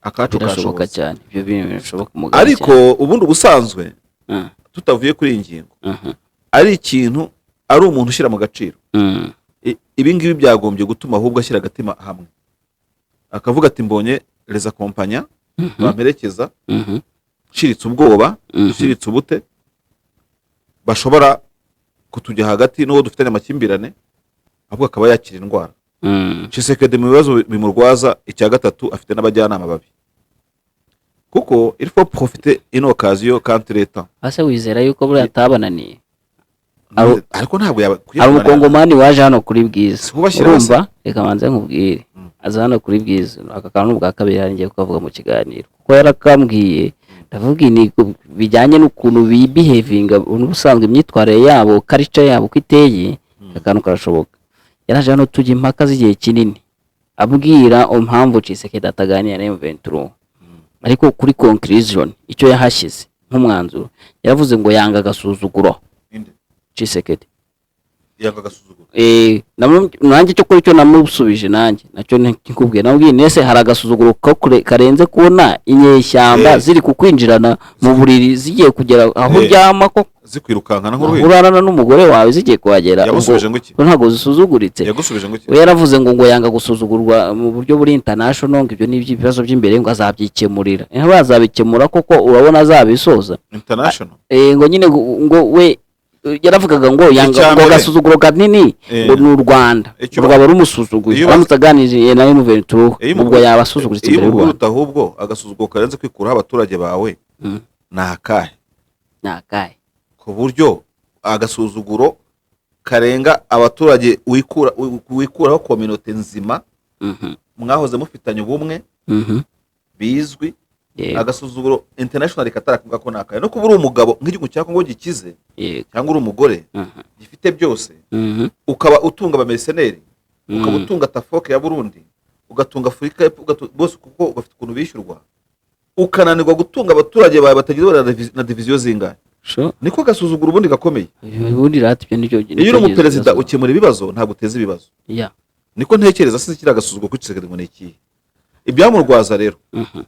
Akacu Birashoboka kashobotse. cyane, ibyo bintu birashoboka umugani. Ariko ubundi ubusanzwe, cyane. tutavuye kuri iyi ngingo, ari ikintu, ari umuntu ushyira mu gaciro, ibi ngibi byagombye gutuma ahubwo ashyira agatima hamwe, akavuga ati: "Mbonye les accompagnants bamperekeza, nshiritse ubwoba, nshiritse ubute, bashobora kutujya hagati n'uwo dufitanye amakimbirane," ahubwo akaba yakira indwara. Tshisekedi mu bibazo bimurwaza, icya gatatu afite n'abajyanama babi, kuko il faut profiter une occasion quand il est temps. Ase wizera yuko buriya atabananiye? Ariko ntabwo yaba Hari umukongomani waje hano kuri Bwiza. Si kubashyira. Urumva, reka manze nkubwire. Aza hano kuri Bwiza, aka kantu ni ubwa kabiri hari ngiye kukavuga mu kiganiro, kuko yarakambwiye. Ndavuga ni bijyanye n'ukuntu bibehavinga n'ubusanzwe, imyitwarire yabo, culture yabo uko iteye, aka kantu karashoboka. Yaraje hano, tujya impaka z'igihe kinini, abwira impamvu Tshisekedi ataganira na M23. Ariko kuri conclusion, icyo yahashyize nk'umwanzuro, yaravuze ngo yanga agasuzuguro. Inde? Tshisekedi. Yanga agasuzuguro. Nanjye cyo kuri cyo namusubije, nanjye nacyo nkikubwiye, namubwiye nese hari agasuzuguro ko karenze kubona inyeshyamba ziri kukwinjirana mu buriri, zigiye kugera aho uryama ko Zikwirukankana aho nk'uruhinja. urarana n'umugore wawe, zigiye kuhagera? Yagusubije ngo iki? Ubwo ntabwo zisuzuguritse? Yagusubije ngo iki? We yaravuze ngo yanga gusuzugurwa mu buryo buri international, ngo ibyo ni ibibazo by'imbere, ngo azabyikemurira. Niba azabikemura koko, urabona azabisoza? International. Ngo nyine ngo we yaravugaga ngo yanga Icya ngo mbere. agasuzuguro kanini ngo ni u Rwanda rwaba rumusuzuguye aramutse aganiriye na M23, ubwo yaba asuzuguritse Iyo imbere y'u umubwira Rwanda. uti ahubwo agasuzuguro karenze kwikuraho abaturage bawe ni akahe? Ni akahe? Ku buryo agasuzuguro karenga abaturage wikuraho communauté nzima mwahoze mufitanye ubumwe bizwi, agasuzuguro international katarakuvuga ko ni akahe? No kuba uri umugabo nk'igihugu cya Kongo gikize, cyangwa uri umugore gifite byose, ukaba utunga abamercenaires, ukaba utunga tafoke ya Burundi, ugatunga Afurika y'Epfo, bose kuko bafite ukuntu bishyurwa, ukananirwa gutunga abaturage bawe batagize na division zingahe? Niko gasuzuguro ubundi gakomeye. Ubundi rata ibyo nicyo. Iyo uri umuperezida ukemura ibibazo, ntabwo uteza ibibazo. Niko ntekereza. Sinzi kiriya agasuzuguro kuri Tshisekedi ngo ni ikihe. Ibyamurwaza rero,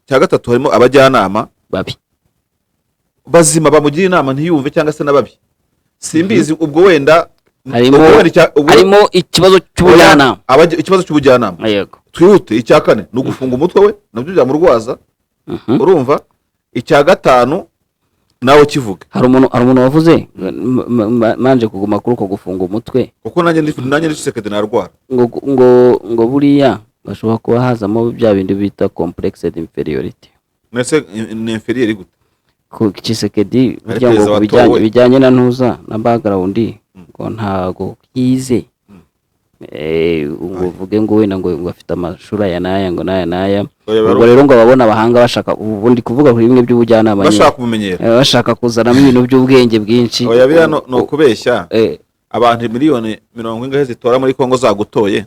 cya gatatu harimo abajyanama babi. Bazima bamugira inama ntiyumve, cyangwa se n'ababi, simbizi. Ubwo wenda Harimo ubwo wenda harimo ikibazo cy'ubujyanama. Ikibazo cy'ubujyanama. Twihute, icya kane ni ugufunga umutwe we, nabyo byamurwaza. Urumva, icya gatanu nawe kivuge. Hari umuntu wavuze manje kuguma kuri uko gufunga umutwe. Kuko nanjye ndi Tshisekedi narwara. Ngo buriya bashobora kuba hazamo bya bindi bita complexe d'inferiorité. Mwese ni inférieur gute? Ku Tshisekedi Ari burya ngo perezida ku bijyanye watowe. bijyanye na ntuza na background, ngo ntago yize. Ngo uvuge ngo wenda ngo afite amashuri aya n'aya, ngo n'aya n'aya. Oya, Ubwo rero ngo ababona abahanga bashaka, ubundi kuvuga kuri bimwe by'ubujyanama nyine. Bashaka kubumenyera. Bashaka kuzanamo ibintu by'ubwenge bwinshi. Oya, biriya ni ukubeshya. Abantu miliyoni mirongo ingahe zitora muri Kongo zagutoye,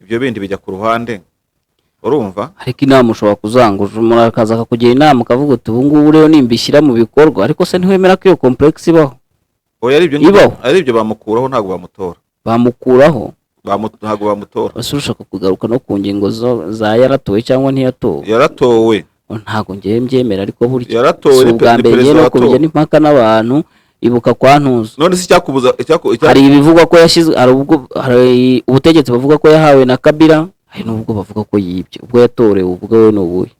ibyo bindi bijya ku ruhande, urumva? Ariko inama ushobora kuzanga, umuntu akaza akakugira inama, ukavuga uti: "Ubu ngubu rero nimbishyira mu bikorwa." Ariko se ntiwemera ko iyo complexe ibaho? Oya, ari ibyo ngibyo- Ibaho. Ari ibyo bamukuraho, ntabwo bamutora. Bamukuraho. Ntabwo bamutora. Ese ushaka kugaruka no ku ngingo za yaratowe cyangwa ntiyatowe? Yaratowe. Ntabwo ngewe mbyemera, ariko burya Yaratowe, si ni ubwa ni mbere ngewe perezida no kubijya watowe. n'impaka n'abantu, ibuka kwa ntuza. None se icyakubuza Hari ibivugwa ko yashyizwe, hari ubwo hari ubutegetsi bavuga ko yahawe na Kabila, hari n'ubwo bavuga ko yibye. Ubwo yatorewe, ubwo we ni ubuhe?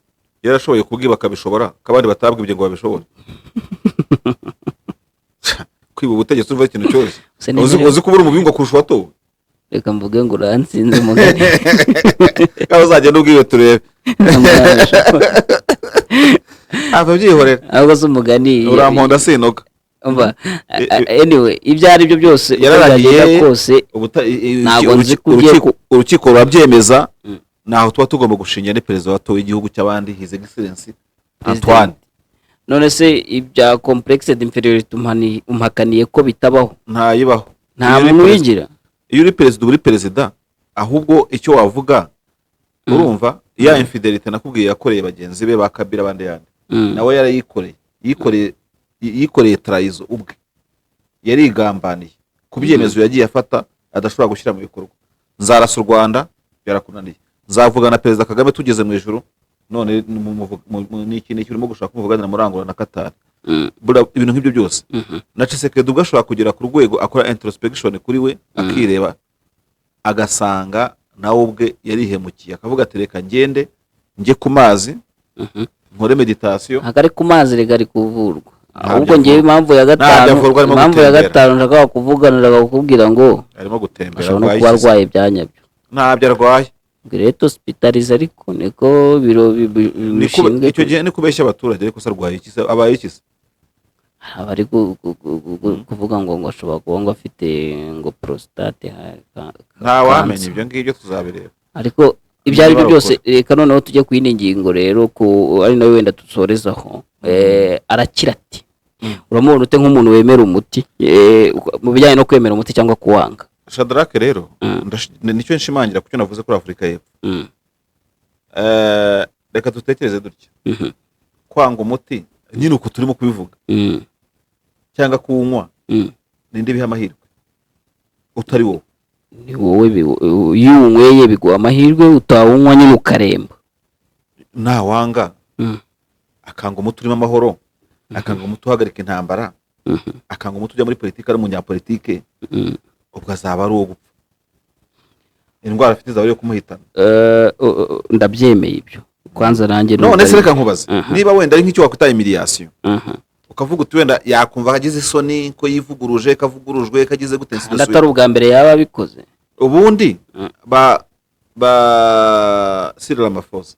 Yarashoboye kubwiba akabishobora, ko abandi batabwibye ngo babishobore? Kwiba ubutegetsi uva ikintu cyose. Se Uzi ko uri umubingwa kurusha uwatowe. Reka mvuge ngo uransinze mugani. Kandi uzagenda ubwiwe turebe. Ava byihorera. Ahubwo se umugani Uramponda sinoga. Umva, anyway, ibyo ari byo byose, uko Yararahiye. byagenda kose, Ntabwo nzi ko ugiye Urukiko rurabyemeza. Naho tuba tugomba gushingira ni perezida watowe w'igihugu cy'abandi, His Excellency Antoine. None se ibya complexe d'infériorité umpakaniye ko bitabaho? Ntayibaho. Nta Iyo uri muntu perezida- uyigira. Iyo uri perezida, uba uri perezida. Ahubwo icyo wavuga, urumva, ya infidélité nakubwiye yakoreye bagenzi be ba Kabila, abandi yandi, nawe yarayikoreye, yikoreye trahison ubwe, yarigambaniye ku byemezo yagiye afata adashobora gushyira mu bikorwa. Nzarasa u Rwanda, byarakunaniye. Nzavuga na Perezida Kagame tugeze mu ijuru, none ni iki n'iki urimo gushaka kumuvuganira muri Angola na Qatar? Buriya ibintu nk'ibyo byose, na Tshisekedi ubwo ashobora kugera ku rwego akora introspection kuri we, akireba, agasanga nawe ubwe yarihemukiye, akavuga ati: "Reka ngende njye ku mazi, nkore méditation." Ntabwo ari ku mazi rega, ari kuvurwa. Ntabyo Ahubwo ngewe avurwa. impamvu ya Ntabyo gatanu, avurwa, arimo impamvu ya gutembera. gatanu nshaka kuvuga, nshaka kukubwira ngo Arimo gutembera. ashobora no Arwaye kuba iki se? arwaye bya nyabyo. Ntabyo arwaye. Great hospitalize, ariko niko biro bishinzwe. Icyo gihe ni kubeshya abaturage. Ariko se arwaye iki se? Abaye iki se? Abari kuvuga ngo ashobora kuba ngo afite ngo prostate Ntawamenya. cancer. Ibyo ngibyo tuzabireba. Ariko ibyo ari byo Niba byose, reka noneho tujye ku yindi ngingo rero, ku ari nayo wenda dusorezaho. Arakira ati uramubona ute nk'umuntu wemera umuti, mu bijyanye no kwemera umuti cyangwa kuwanga? Shadrake rero, nicyo nshimangira ku cyo navuze kuri Afurika y'Epfo. Reka dutekereze dutya: kwanga umuti nyine uko turimo kubivuga, cyangwa kuwunywa, ninde biha amahirwe utari wowe? Ni wowe. Iyo uwunyweye biguha amahirwe, utawunywa nyine ukaremba. Nawanga, akanga umuti urimo amahoro, akanga umuti uhagarika intambara, akanga umuti ujya muri politiki ari umunyapolitike, ubwo azaba ari uwo gupfa. Indwara afite izaba ari iyo kumuhitana. Ndabyemeye ibyo kwanza nanjye None numva se reka nkubaze, niba wenda ari nk'icyo wakwita humiliation, ukavuga uti wenda yakumva agize isoni ko yivuguruje, kavugurujwe, kagize gute, ainsi de Kandi suite. atari ubwa mbere yaba abikoze. Ubundi ba Cyril Ramaphosa,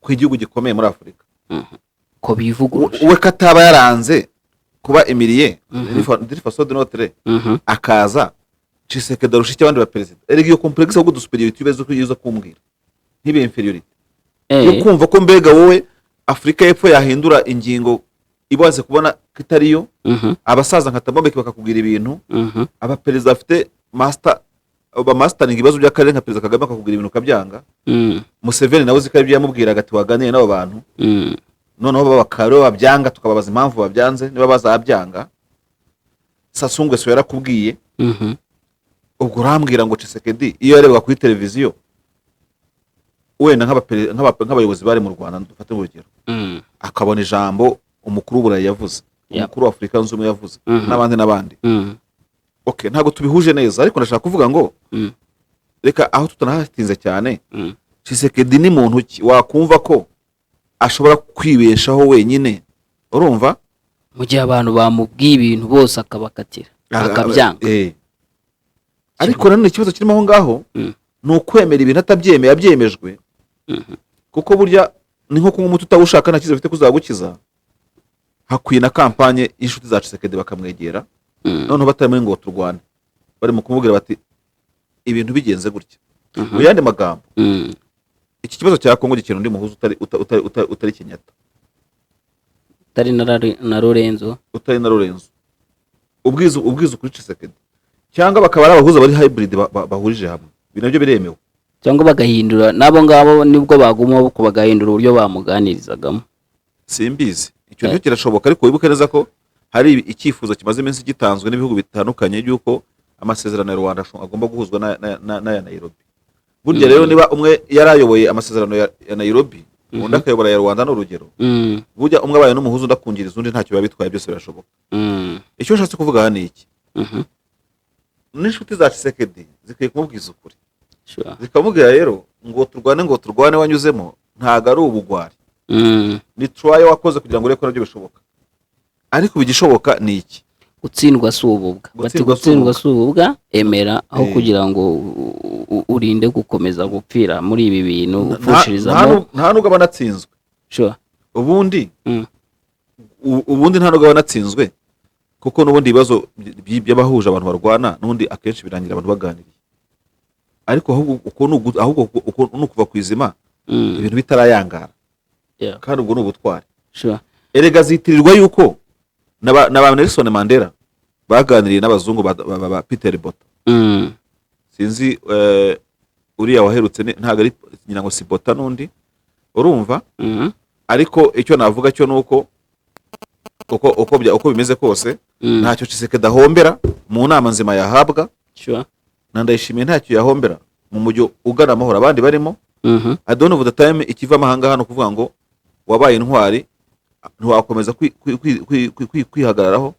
ku igihugu gikomeye muri Afurika, ko bivuguruje, we kataba yaranze kuba humilié d'une façon d'une autre, akaza Tshisekedi arusha icyo abandi ba perezida? Erega iyo complexe ahubwo de supériorité ubeze uko uza kumbwira ntibe infériorité, yo kumva ko mbega wowe Afurika y'Epfo yahindura ingingo ibaze kubona ko itariyo, abasaza nka Thabo Mbeki bakakubwira ibintu, abaperezida bafite master bamasteringa ibibazo by'akarere nka Perezida Kagame bakakubwira ibintu ukabyanga, Museveni nawe uzi ko aribyo yamubwiraga ati waganiye n'abo bantu, noneho bakaba babyanga, tukababaza impamvu babyanze niba bazabyanga. Sassou Nguesso yarakubwiye. Ubwo urambwira ngo Tshisekedi iyo yarebaga kuri televiziyo wenda nk'abayobozi bari mu Rwanda, dufate urugero, akabona ijambo umukuru w'Uburayi yavuze, umukuru wa Afurika Yunze Ubumwe yavuze, n'abandi n'abandi. Okay, ntabwo tubihuje neza, ariko ndashaka kuvuga ngo reka aho tutanahatinze cyane, Tshisekedi ni muntu ki wakumva ko ashobora kwibeshaho wenyine? Urumva? Mu gihe abantu bamubwiye ibintu bose akabakatira akabyanga. Ariko nanone ikibazo kirimo aho ngaho ni ukwemera ibintu atabyemeye abyemejwe, kuko burya ni nko kunywa umuti utawushaka, nta cyizere ufite ko uzagukiza. Hakwiye na campagne y'inshuti za Tshisekedi bakamwegera, noneho batari muri ngo turwane, bari mu kumubwira bati ibintu bigenze gutya. Mu yandi magambo, iki kibazo cya Kongo gikeneye undi muhuza utari Kenyatta, Utari na Lorenzo. Utari na Lorenzo. Ubwiza kuri Tshisekedi, cyangwa bakaba ari abahuza bari hybrid, bahurije hamwe. Ibi nabyo biremewe. Cyangwa bagahindura n'abo ngabo, nibwo baguma ariko bagahindura uburyo bamuganirizagamo. Simbizi, icyo nicyo kirashoboka. Ariko wibuke neza ko hari icyifuzo kimaze iminsi gitanzwe n'ibihugu bitandukanye by'uko amasezerano ya Rwanda agomba guhuzwa n'aya Nairobi. Burya rero niba umwe yarayoboye amasezerano ya Nairobi, undi akayobora aya Rwanda, ni urugero, burya umwe abaye n'umuhuza undi akungiriza undi, ntacyo biba bitwaye, byose birashoboka. Icyo nshatse kuvuga aha ni iki: n'inshuti za Tshisekedi zikwiye kumubwiza ukuri, zikamubwira rero ngo turwane wanyuzemo ntabwo ari ubugwari, ni try wakoze kugira ngo urebe ko nabyo bishoboka. Ariko igishoboka ni iki? Gutsindwa si ububwa, bati. Gutsindwa si Gutsindwa ububwa. si ububwa, emera aho kugira ngo urinde gukomeza gupfira muri ibi bintu upfushirizamo. Nta nubwo aba anatsinzwe. Ubundi ubundi nta nubwo aba anatsinzwe, kuko n'ubundi ibibazo by'abahuje abantu barwana n'ubundi akenshi birangira abantu baganiriye. Ariko ahubwo uko ni ahubwo uko ni ukuva ku izima ibintu bitarayangara. Kandi ubwo ni ubutwari. Erega zitirirwa yuko na ba Nelson Mandela baganiriye n'abazungu ba Peter Botha. Sinzi, uriya waherutse ntabwo ari ngira ngo si Botha n'undi, urumva? Ariko icyo navuga cyo ni uko uko bimeze kose, ntacyo Tshisekedi ahombera mu nama nzima yahabwa, na Ndayishimiye ntacyo yahombera mu mujyo ugana amahoro abandi barimo. At the end of the time, ikiva amahanga hano kuvuga ngo wabaye intwari, ntiwakomeza kwihagararaho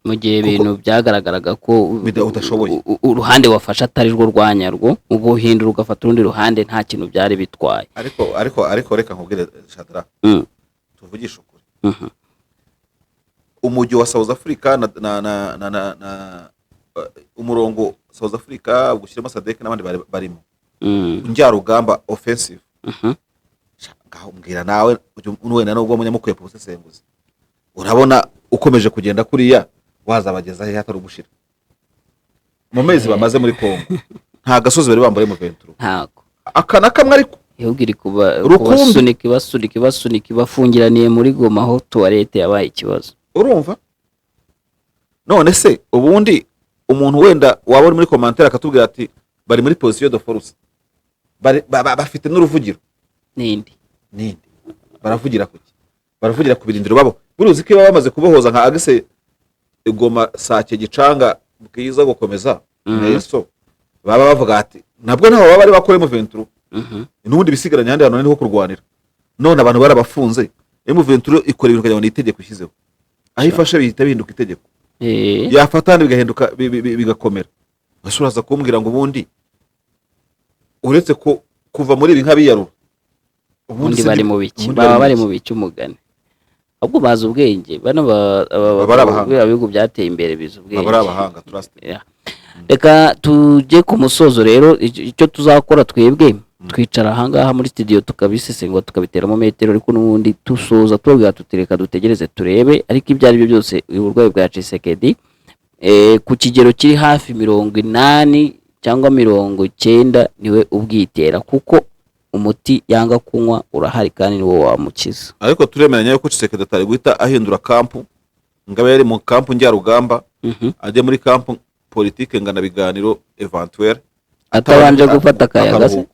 mu gihe ibintu byagaragaraga ko udashoboye. Uruhande wafashe atari rwo rwa nyarwo, uguhindura ugafata urundi ruhande nta kintu byari bitwaye. Ariko reka nkubwire, Shadra, tuvugishe ukuri. Umujyi wa South Africa na umurongo South Africa gushyiramo SADC n'abandi barimo njyarugamba, offensive. Sha, ngaho mbwira nawe, wenda nubwo munyamukwiye ku busesenguzi, urabona ukomeje kugenda kuriya wazabageza hehe hatari ugushira? Mu mezi bamaze muri Congo nta gasozi bari bambaye mu Ventura. Ntago. Aka na kamwe ariko. Igihugu iri kuba Rukumbi. kubasunika, ibasunika, ibasunika, ibafungiraniye muri Goma aho toilette yabaye ikibazo. Urumva, none se ubundi umuntu wenda waba uri muri commentaire akatubwira ati bari muri position de force, bafite n'uruvugiro. N'indi. Ninde baravugira kuki? Baravugira ku birindiro babo. Buriya uzi ko iyo baba bamaze kubohoza nka axe Goma, Sake, Gicanga, Bwiza, gukomeza Mweso, baba bavuga ati nabwo ntaho baba bari bakore M23. N'ubundi bisigaranye ahandi hantu niho kurwanira. None abantu barabafunze. M23 ikora ibintu ukagira ngo ni itegeko ishyizeho, aho ifashe bihita bihinduka itegeko. Yafata ahandi bigahinduka, bigakomera. Ese uraza kumbwira ngo ubundi uretse ko kuva muri ibi nk'abiyarura, ubundi se bari mu biki? Ubundi Baba bari biki? mu biki umugani? Ahubwo bazi ubwenge bano Baba ari abahanga. biriya bihugu byateye imbere bizi ubwenge. Baba ari abahanga, trust. Yeah. Reka tujye ku musozo rero. Icyo tuzakora twebwe, twicara ahangaha muri studio tukabisesengura, tukabiteramo metero, ariko n'ubundi dusoza tubabwira tuti reka dutegereze turebe. Ariko ibyo ari byo byose, uburwayi bwa Tshisekedi, ku kigero kiri hafi 80 cyangwa 90 niwe ubwitera, kuko umuti yanga kunywa urahari kandi niwo wamukiza. Ariko turemeranya yuko Tshisekedi atari guhita ahindura camp, ngo abe yari mu camp njyarugamba, ajye muri camp politike nganabiganiro éventuel. Atabanje gufata akayaga se?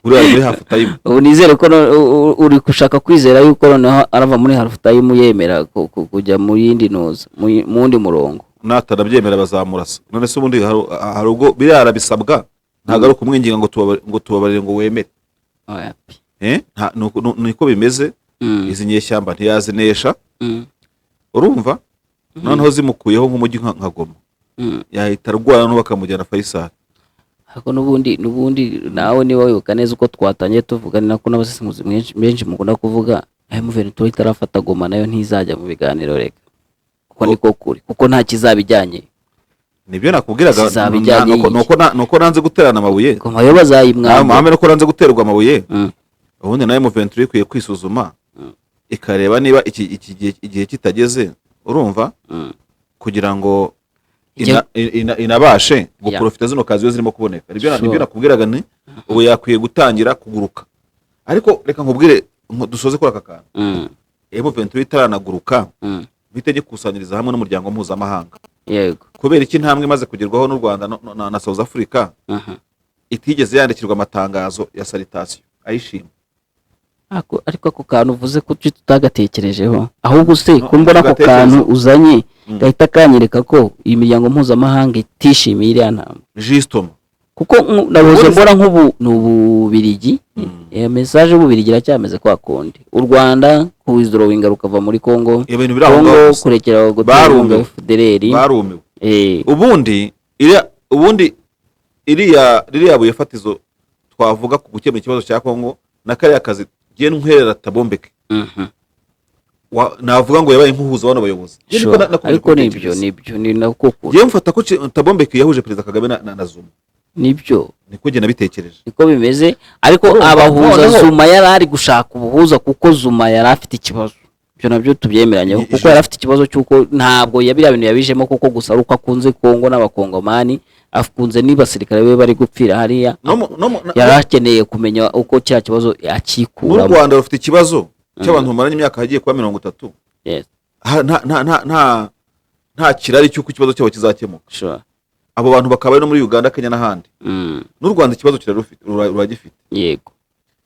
Buriya ari muri half time. Ubu nizere ko uri gushaka kwizera yuko noneho arava muri half time yemera kujya mu yindi ntuza, mu wundi murongo. Natanabyemera bazamurasa. None se ubundi hari ubwo biriya arabisabwa? Ntabwo ari ukumwinginga ngo ngo tubabarire ngo wemere. Oya pe. Niko bimeze. Izi nyeshyamba ntiyazinesha. Urumva, noneho zimukuyeho nk'umujyi nka Goma, yahita arwara noneho bakamujyana Faisal. Ariko n'ubundi nawe niba wibuka neza uko twatangiye tuvuga, ni nako n'abasesenguzi benshi mukunda kuvuga, ayo M23 itarafata Goma nayo ntizajya mu biganiro. Reka, kuko niko kuri, kuko nta kizabijyanye. Nibyo nakubwiraga. Zizaba ijyanye y'iki? Nuko nanze guterana amabuye. Goma yo bazayimwambura. Mahame nuko nanze guterwa amabuye. Ubundi nayo M23 ikwiye kwisuzuma, ikareba niba iki gihe, igihe kitageze, urumva, kugira ngo inabashe guprofita zino occasion zirimo kuboneka. Nibyo nibyo nakubwiraga nti ubu yakwiye gutangira kuguruka. Ariko reka nkubwire, dusoze kuri aka kantu. M23 itaranaguruka, bihite gikusanyiriza hamwe n'umuryango mpuzamahanga. Kubera iki intambwe imaze kugerwaho n'u Rwanda na South Africa itigeze yandikirwa amatangazo ya salutation ayishima? Ariko ako kantu uvuze ko tutagatekerejeho, ahubwo se No, ko mbona ako tugatekereza. kantu uzanye gahita kanyereka ko iyi miryango mpuzamahanga itishimiye iriya ntambwe. Justement. Kuko nabuze Ubundi mbona nk'ubu ni Ububirigi, iyo message y'Ububirigi iracyameze kwa kundi, u Rwanda kuwithdrawinga rukava muri Congo, Ibintu biri aho Congo ngaho gusa. kurekera gutera inkunga Barumiwe. FDLR. Barumiwe. Ubundi iriya ririya buye fatizo twavuga ku gukemura ikibazo cya Congo na kariya kazi giye ntwerera Thabo Mbeki, navuga ngo yabaye nk'uhuza bano bayobozi. Njye niko nakomeje Ariko nibyo kubitekereza. Nibyo, ni nako kuri. Njyewe mfata ko Thabo Mbeki yahuje Perezida Kagame na Zuma. Nibyo. Niko njye nabitekereje. Niko bimeze, ariko Urumva, abahuza noneho- Zuma yari ari gushaka ubuhuza, kuko Zuma yari afite ikibazo. Ibyo nabyo tubyemeranyeho, kuko yari afite ikibazo cy'uko ntabwo ya biriya bintu yabijemo kuko gusa ari uko akunze Kongo n'Abakongomani, akunze n'abasirikare be bari gupfira hariya. No mu- no mu- na- Yari akeneye kumenya uko kiriya kibazo N'u akikuramo. Rwanda rufite ikibazo cy'abantu bamaranye imyaka hagiye kuba 30, nta kirari cy'uko ikibazo cyabo kizakemuka. Abo bantu bakaba bari no muri Uganda, Kenya n'ahandi. N'u Rwanda ikibazo ruragifite,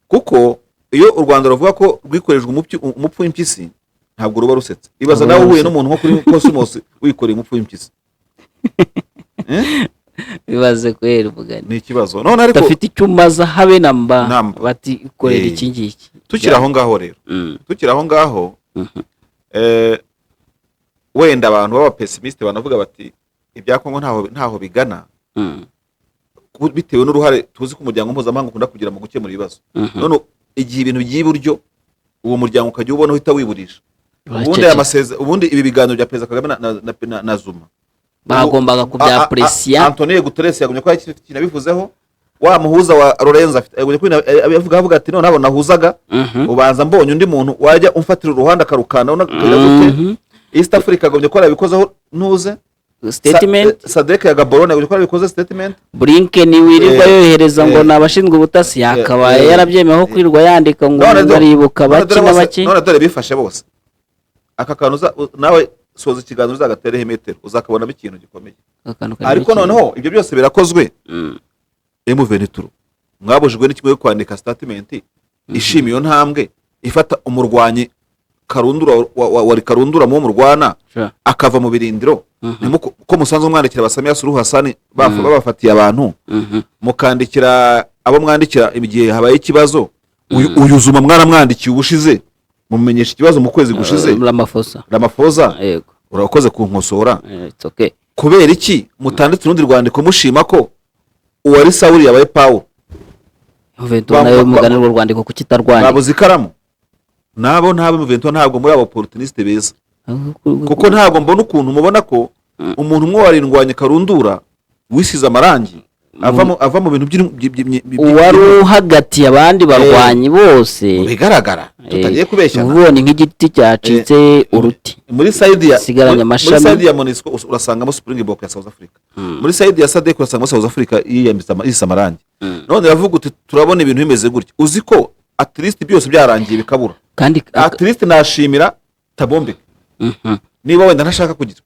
kuko iyo u Rwanda ruvuga ko rwikorejwe umupfu w'impyisi, ntabwo ruba rusetse. Ibaza Ntabwo nawe ruba uhuye rusetse. n'umuntu nko kuri Cosmos wikoreye umupfu w'impyisi. Eh? Bibaze kwera umugani. Ni ikibazo none, ariko Udafite icyo umaza habe na mba. Namba. Bati ikorera iki ngiki. Tukiri aho ngaho rero, tukiri aho ngaho, wenda abantu b'abapessimistes banavuga bati ibya Kongo ntaho bigana, bitewe n'uruhare tuzi ko umuryango mpuzamahanga ukunda kugira mu gukemura ibibazo. None igihe ibintu bigiye iburyo, uwo muryango ukajya ubona uhita wiburisha ubundi aya ubundi ibi biganiro bya Perezida Kagame na Zuma Bagombaga kubyapresiya. Antonio Guterres yagumye ko hari ikintu abivuzeho. Wa muhuza wa Lorenzo afite yagumye ko avuga ati none abo nahuzaga, ubanza mbonye undi muntu wajya umfatira uruhande akarukanda akajya gute. East Africa agomye ko yarabikozeho ntuze Statement. SADC ya Gaborone agomye ko yarabikoze statement. Blinken wirirwa yohereza ngo ni abashinzwe ubutasi, yakabaye yarabyemeyeho kwirirwa yandika ngo None baribuka none bake dore na bose- bake. None dore bifashe bose aka kantu nawe soza ikiganiro uzagatereho imetero, uzakabonamo ikintu gikomeye. Akantu karimo Ariko ikintu. noneho ibyo byose birakozwe, M23 mwabujijwe n'ikimwe kwandika statement ishima iyo ntambwe ifata umurwanyi karundura wari karundura mu murwana, akava mu birindiro. Ko musanzwe mwandikira ba Samia Suluhu Hassan babafatiye abantu, mukandikira abo mwandikira igihe habaye ikibazo, uyu Zuma mwaramwandikiye ubushize mumenyesha ikibazo mu kwezi gushize. Ramaphosa. Ramaphosa. Yego. Urakoze kunkosora. It's okay. Kubera iki mutanditse urundi rwandiko mushima ko uwari Sawuli yabaye Pawulo? Juventus nayo mugani rwo rwandiko kuki itarwandika? Babuze ikaramu nabo ntabo Juventus, ntabwo muri abo opportunistes beza, kuko ntabwo mbona ukuntu mubona ko umuntu umwe warindwanye karundura wisize amarangi ava mu bintu Uwari uhagatiye abandi barwanyi bose. Mu bigaragara tutagiye kubeshyana. Ubonye nk'igiti cyacitse uruti Muri side ya Sigaranye muri amashami. side ya MONUSCO urasangamo Springbok ya South Africa, muri side ya SADC urasangamo South Africa yiyambitse yise amarangi. None iravuga uti turabona ibintu bimeze gutya, uzi ko at least byose byarangiye bikabura. Kandi At least nashimira Thabo Mbeki, niba wenda ntashaka kugira,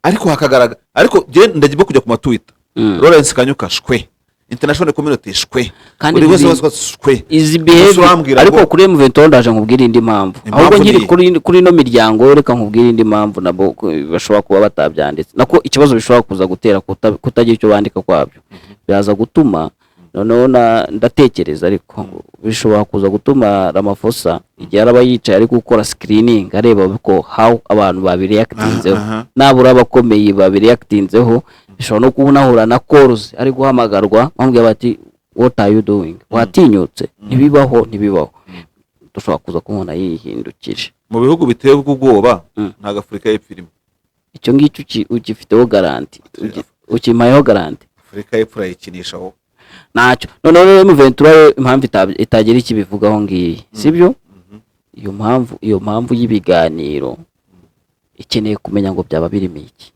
ariko hakagaragara, ariko njye ndagiye kujya ku matwita, Lawrence Kanyuka shwe, international community shwe, Kandi buri wese ibi- wese shwe. Izi Gusa behavior urambwira ariko ngo- kuri M23 ndaje nkubwire indi mpamvu. Impamvu Ahubwo nkiri ni- kuri ino miryango, reka nkubwire indi mpamvu nabo bashobora kuba batabyanditse, nako ikibazo bishobora kuza gutera kutagira icyo bandika kwabyo biraza gutuma noneho ndatekereza, ariko bishobora kuza gutuma Ramaphosa igihe araba yicaye ari gukora screening areba ko how abantu babireactinzeho, nabura abakomeye babireactinzeho, bishobora no kunahura na calls ari guhamagarwa bamubwira bati: "What are you doing? Watinyutse? Ntibibaho, ntibibaho." Dushobora kuza kumubona yihindukije. Mu bihugu biteye ubwoba, ntabwo Afurika y'Epfo irimo. Icyo ngicyo ugifiteho garantie? Ukimpayeho garantie? Afurika y'Epfo urayikinisha wowe. Ntacyo. Noneho rero M23 yo impamvu itagira icyo ibivugaho ngiyi, sibyo? Iyo mpamvu y'ibiganiro ikeneye kumenya ngo byaba birimo iki,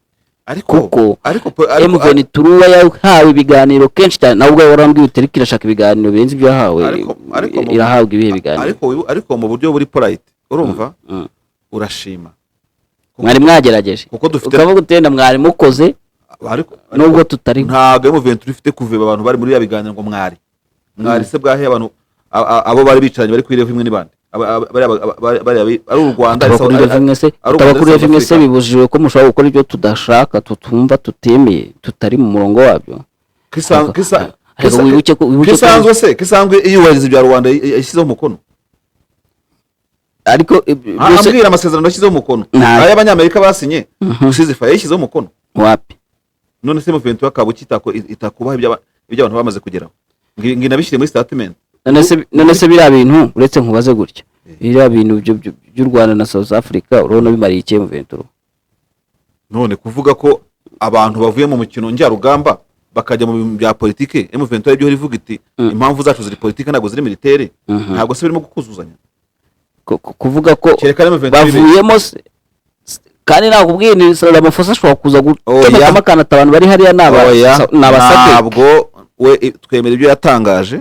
Ariko kuko ariko M23 yahawe ibiganiro kenshi cyane. Nawe ubwawe warambwiye uti ariko irashaka ibiganiro birenze ibyo yahawe. Ariko Irahabwa ibihe biganiro? Ariko mu buryo buri polite, urumva, urashima. Mwari mwagerageje, Kuko dufite ukavuga uti wenda mwari mukoze ariko nubwo tutari. Ntabwo M23 ifite kuveba abantu bari muri ya biganiro ngo mwari se bwahe abantu abo bari bicaranye bari kuri level imwe n'ibandi. Bariya ari u Rwanda, ari Tutaba kuri level imwe se? ari u Tutaba Rwanda, kuri ari level imwe se South Africa. bibujijwe ko mushobora gukora ibyo tudashaka, tutumva, tutemeye, tutari mu murongo wabyo? Ariko wibuke ko Kisanzwe se, kisanzwe iyubahiriza ibya Rwanda yashyizeho umukono. Ariko byose Ambwira amasezerano yashyizeho umukono. Ay'Abanyamerika basinye ceasefire yashyizeho umukono. Wapi. None se M23 akaba kitako itakubaha ibyo abantu bamaze kugeraho, ngi nabishyire muri statement? None se biriya bintu, uretse nkubaze gutya, biriya bintu by'u Rwanda na South Africa urabona bimariye iki M23? None kuvuga ko abantu bavuye mu mukino njyarugamba Bakajya mu bintu bya politike, M23 ibyo ivuga iti impamvu zacu ziri politike, ntabwo ziri militaire. Ntabwo se birimo kukuzuzanya? Kuvuga ko Kereka M23 bavuyemo se, kandi nakubwiye ni Ramaphosa ashobora kuza gucomekamo akantu, abantu bari hariya ni Oya, ni abasadeki. Ntabwo we twemera ibyo yatangaje,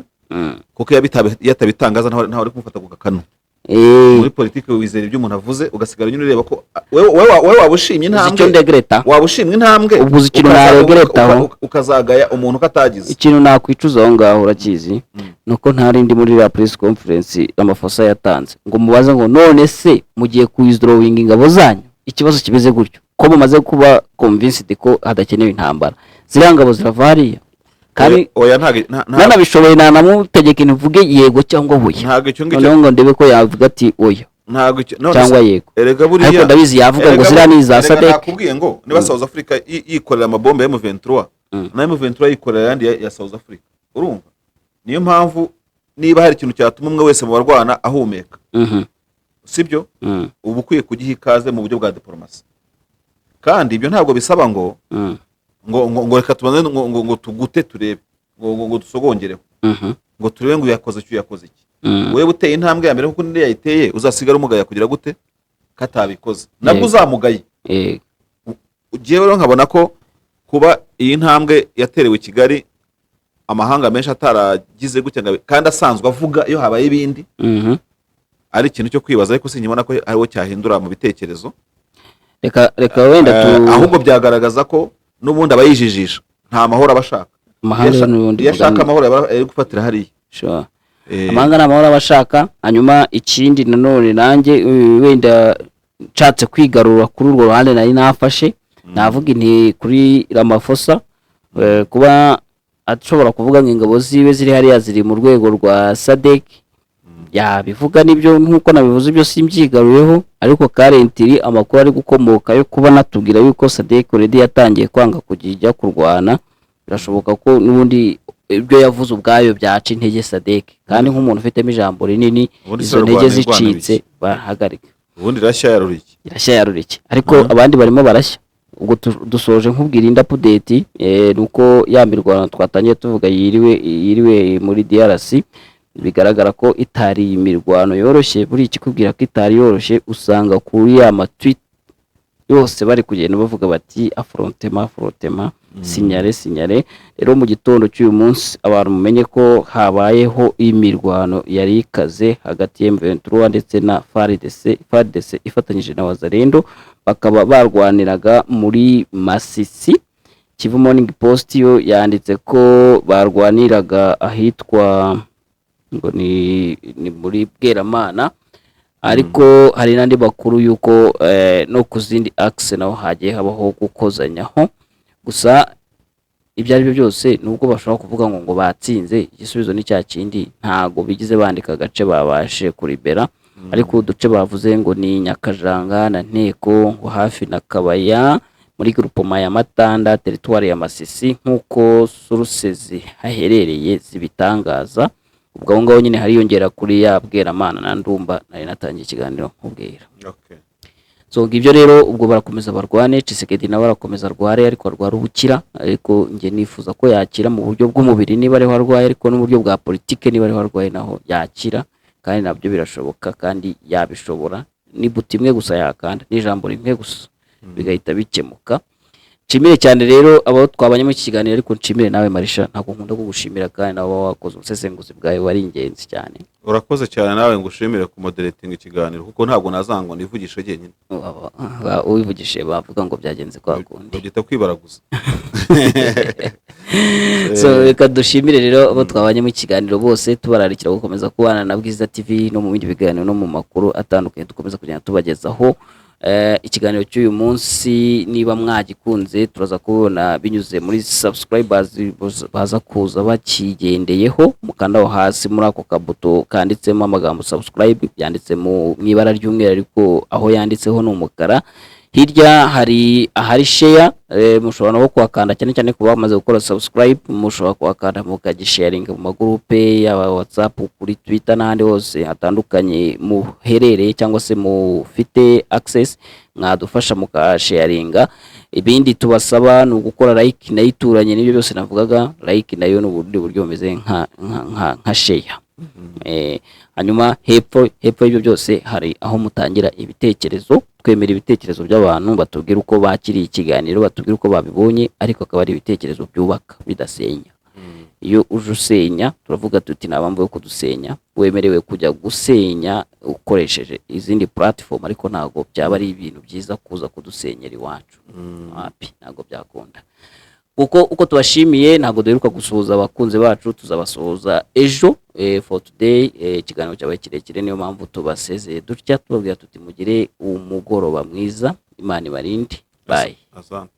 kuko iyo atabitangaza ntawe uri kumufata ku gakanu. Muri politiki wizera ibyo umuntu avuze, ugasigara nyine ureba ko wowe waba ushimye Uzi icyo intambwe ndegreta? Waba ushimye intambwe, Ubwo uzi ikintu naregretaho? ukazagaya umuntu ko atagize. Ikintu nakwicuza aho ngaho urakizi? Nuko ntari ndi muri iriya press conference Ramaphosa yatanze ngo mubaze ngo: "None se mugiye kuwithdrawing ingabo zanyu, ikibazo kimeze gutyo, ko mumaze kuba convinced ko hadakenewe intambara, ziriya ngabo zirava hariya?" Kandi Oya, ntabwo nanabishoboye nanamutegeka mvuge yego cyangwa oya, ntabwo icyo ngicyo noneho ngo ndebe ko yavuga ati oya Ntabwo icyo none cyangwa yego. Erega buriya Ariko ndabizi yavuga ngo erega ziriya ni iza erega SADC. Nakubwiye ngo niba South Africa yikorera amabombe ya M23 na M23 yikorera ayandi ya South Africa, urumva niyo mpamvu niba hari ikintu cyatuma umwe wese mu barwana ahumeka, sibyo, uba ukwiye kugiha ikaze mu buryo bwa diplomasi. Kandi ibyo ntabwo bisaba ngo ngo reka tubanze ngo tugute turebe ngo dusogongereho, ngo turebe ngo yakoze icyo yakoze iki. Wewe uteye intambwe ya mbere kuko undi yayiteye, uzasigara umugaya kugira gute katabikoze nabwo? Uzamugaye. Ugiye rero nkabona ko kuba iyi ntambwe yaterewe i Kigali, amahanga menshi ataragize gutya ngo kandi asanzwe avuga iyo habaye ibindi, ari ikintu cyo kwibaza, ariko sinkibona ko ariwo cyahindura mu bitekerezo. Reka wenda tu Ahubwo byagaragaza ko n'ubundi aba yijijisha, nta mahoro aba ashaka. Amahanga n'ubundi Iyo ashaka mugani. amahoro aba ari gufatira hariya. Sure. Amahanga ni amahoro aba ashaka. Hanyuma ikindi nanone nanjye wenda nshatse kwigarura kuri urwo ruhande nari nafashe, navuga inti kuri Ramaphosa, kuba ashobora kuvuga ngo ingabo ziwe ziri hariya ziri mu rwego rwa SADC, yabivuga nibyo, nk'uko nabivuze ibyo simbyigaruyeho. Ariko currently amakuru ari gukomoka yo kuba natubwira yuko SADC already yatangiye kwanga kujya ijya kurwana, birashoboka ko n'ubundi ibyo yavuze ubwayo byaca intege SADC, kandi nk'umuntu ufitemo ijambo rinini, Ubundi se izo ntege rurwana irwana zicitse ibiki? bahagarika. Ubundi irashya yarura iki? Irashya yarurike, ariko abandi barimo barashya. Ubwo dusoje nkubwira indi update, ni uko ya mirwano twatangiye tuvuga yiriwe muri DRC, bigaragara ko itari imirwano yoroshye. Buri ikikubwira ko itari yoroshye, usanga kuri ya ma tweet yose bari kugenda bavuga bati affrontement, affrontement, signalé, signalé. Rero mu gitondo cy'uyu munsi abantu mumenye ko habayeho imirwano yari ikaze hagati ya M23 ndetse na FARDC, FARDC ifatanyije na Wazalendo, bakaba barwaniraga muri Masisi. Kivu Morning Post yo yanditse ko barwaniraga ahitwa ngo ni muri Bweramana, ariko hari n'andi makuru y'uko no ku zindi axe naho hagiye habaho gukozanyaho. Gusa ibyo ari byo byose, nubwo bashobora kuvuga ngo batsinze, igisubizo ni cya kindi, ntago bigize bandika agace babashe kuribera, ariko uduce bavuze ngo ni Nyakajanga na Nteko, ngo hafi na Kabaya muri groupement ya Matanda, teritwari ya Masisi, nk'uko sources haherereye zibitangaza. Ubwo aho ngaho nyine hariyongera kuri ya Bweramana na Ndumba nari natangiye ikiganiro nkubwira. So ngibyo rero, ubwo barakomeza barwane. Tshisekedi nawe arakomeza arware, ariko arwara ubukira. Ariko njye nifuza ko yakira mu buryo bw'umubiri niba ariho arwaye, ariko n'uburyo bwa politike niba ariho arwaye naho yakira, kandi nabyo birashoboka kandi yabishobora. Ni buto imwe gusa yakanda, n'ijambo rimwe gusa bigahita bikemuka. Nshimire cyane rero abo twabanye muri iki kiganiro, ariko nshimire nawe Marisha. Ntabwo nkunda kugushimira kandi nawe uba wakoze ubusesenguzi bwawe wari ingenzi cyane. Urakoze cyane nawe, ngushimire ku moderating ikiganiro, kuko ntabwo nazangwa nivugishe jyenyine. Wivugishije bavuga ngo byagenze kwa kundi. Babyita kwibaraguza. So reka dushimire rero abo twabanye mu kiganiro bose, tubararikira gukomeza kubana na Bwiza TV no mu bindi biganiro no mu makuru atandukanye dukomeza kugenda tubagezaho. Ikiganiro cy'uyu munsi niba mwagikunze, turaza kubona binyuze muri subscribers baza kuza bakigendeyeho. Mukanda aho hasi muri ako kabuto kanditsemo amagambo subscribe, yanditse mu ibara ry'umweru ariko aho yanditseho ni umukara. Hirya hari ahari share, mushobora no kuhakanda, cyane cyane kuba bamaze gukora subscribe. Mushobora kuhakanda mukagisharinga mu magurupe, yaba WhatsApp, kuri Twitter n'ahandi hose hatandukanye muherereye cyangwa se mufite access, mwadufasha mukasharinga. Ibindi tubasaba ni ugukora like, nayo ituranye n'ibyo byose navugaga. Like nayo ni ubundi buryo bumeze nka share. Hanyuma hepfo y'ibyo byose hari aho mutangira ibitekerezo. Twemera ibitekerezo by'abantu, batubwira uko bakiriye ikiganiro, batubwira uko babibonye, ariko akaba ari ibitekerezo byubaka, bidasenya. Iyo uje usenya, turavuga tuti nta mpamvu yo kudusenya. Wemerewe kujya gusenya ukoresheje izindi platform, ariko ntabwo byaba ari ibintu byiza kuza kudusenyera iwacu. Wapi, ntabwo byakunda. Kuko uko tubashimiye, ntabwo duheruka gusuhuza abakunzi bacu, tuzabasuhuza ejo. For today, ikiganiro cyabaye kirekire, niyo mpamvu tubasezeye dutya, tubabwira tuti mugire umugoroba mwiza, Imana ibarinde, bye. Asante.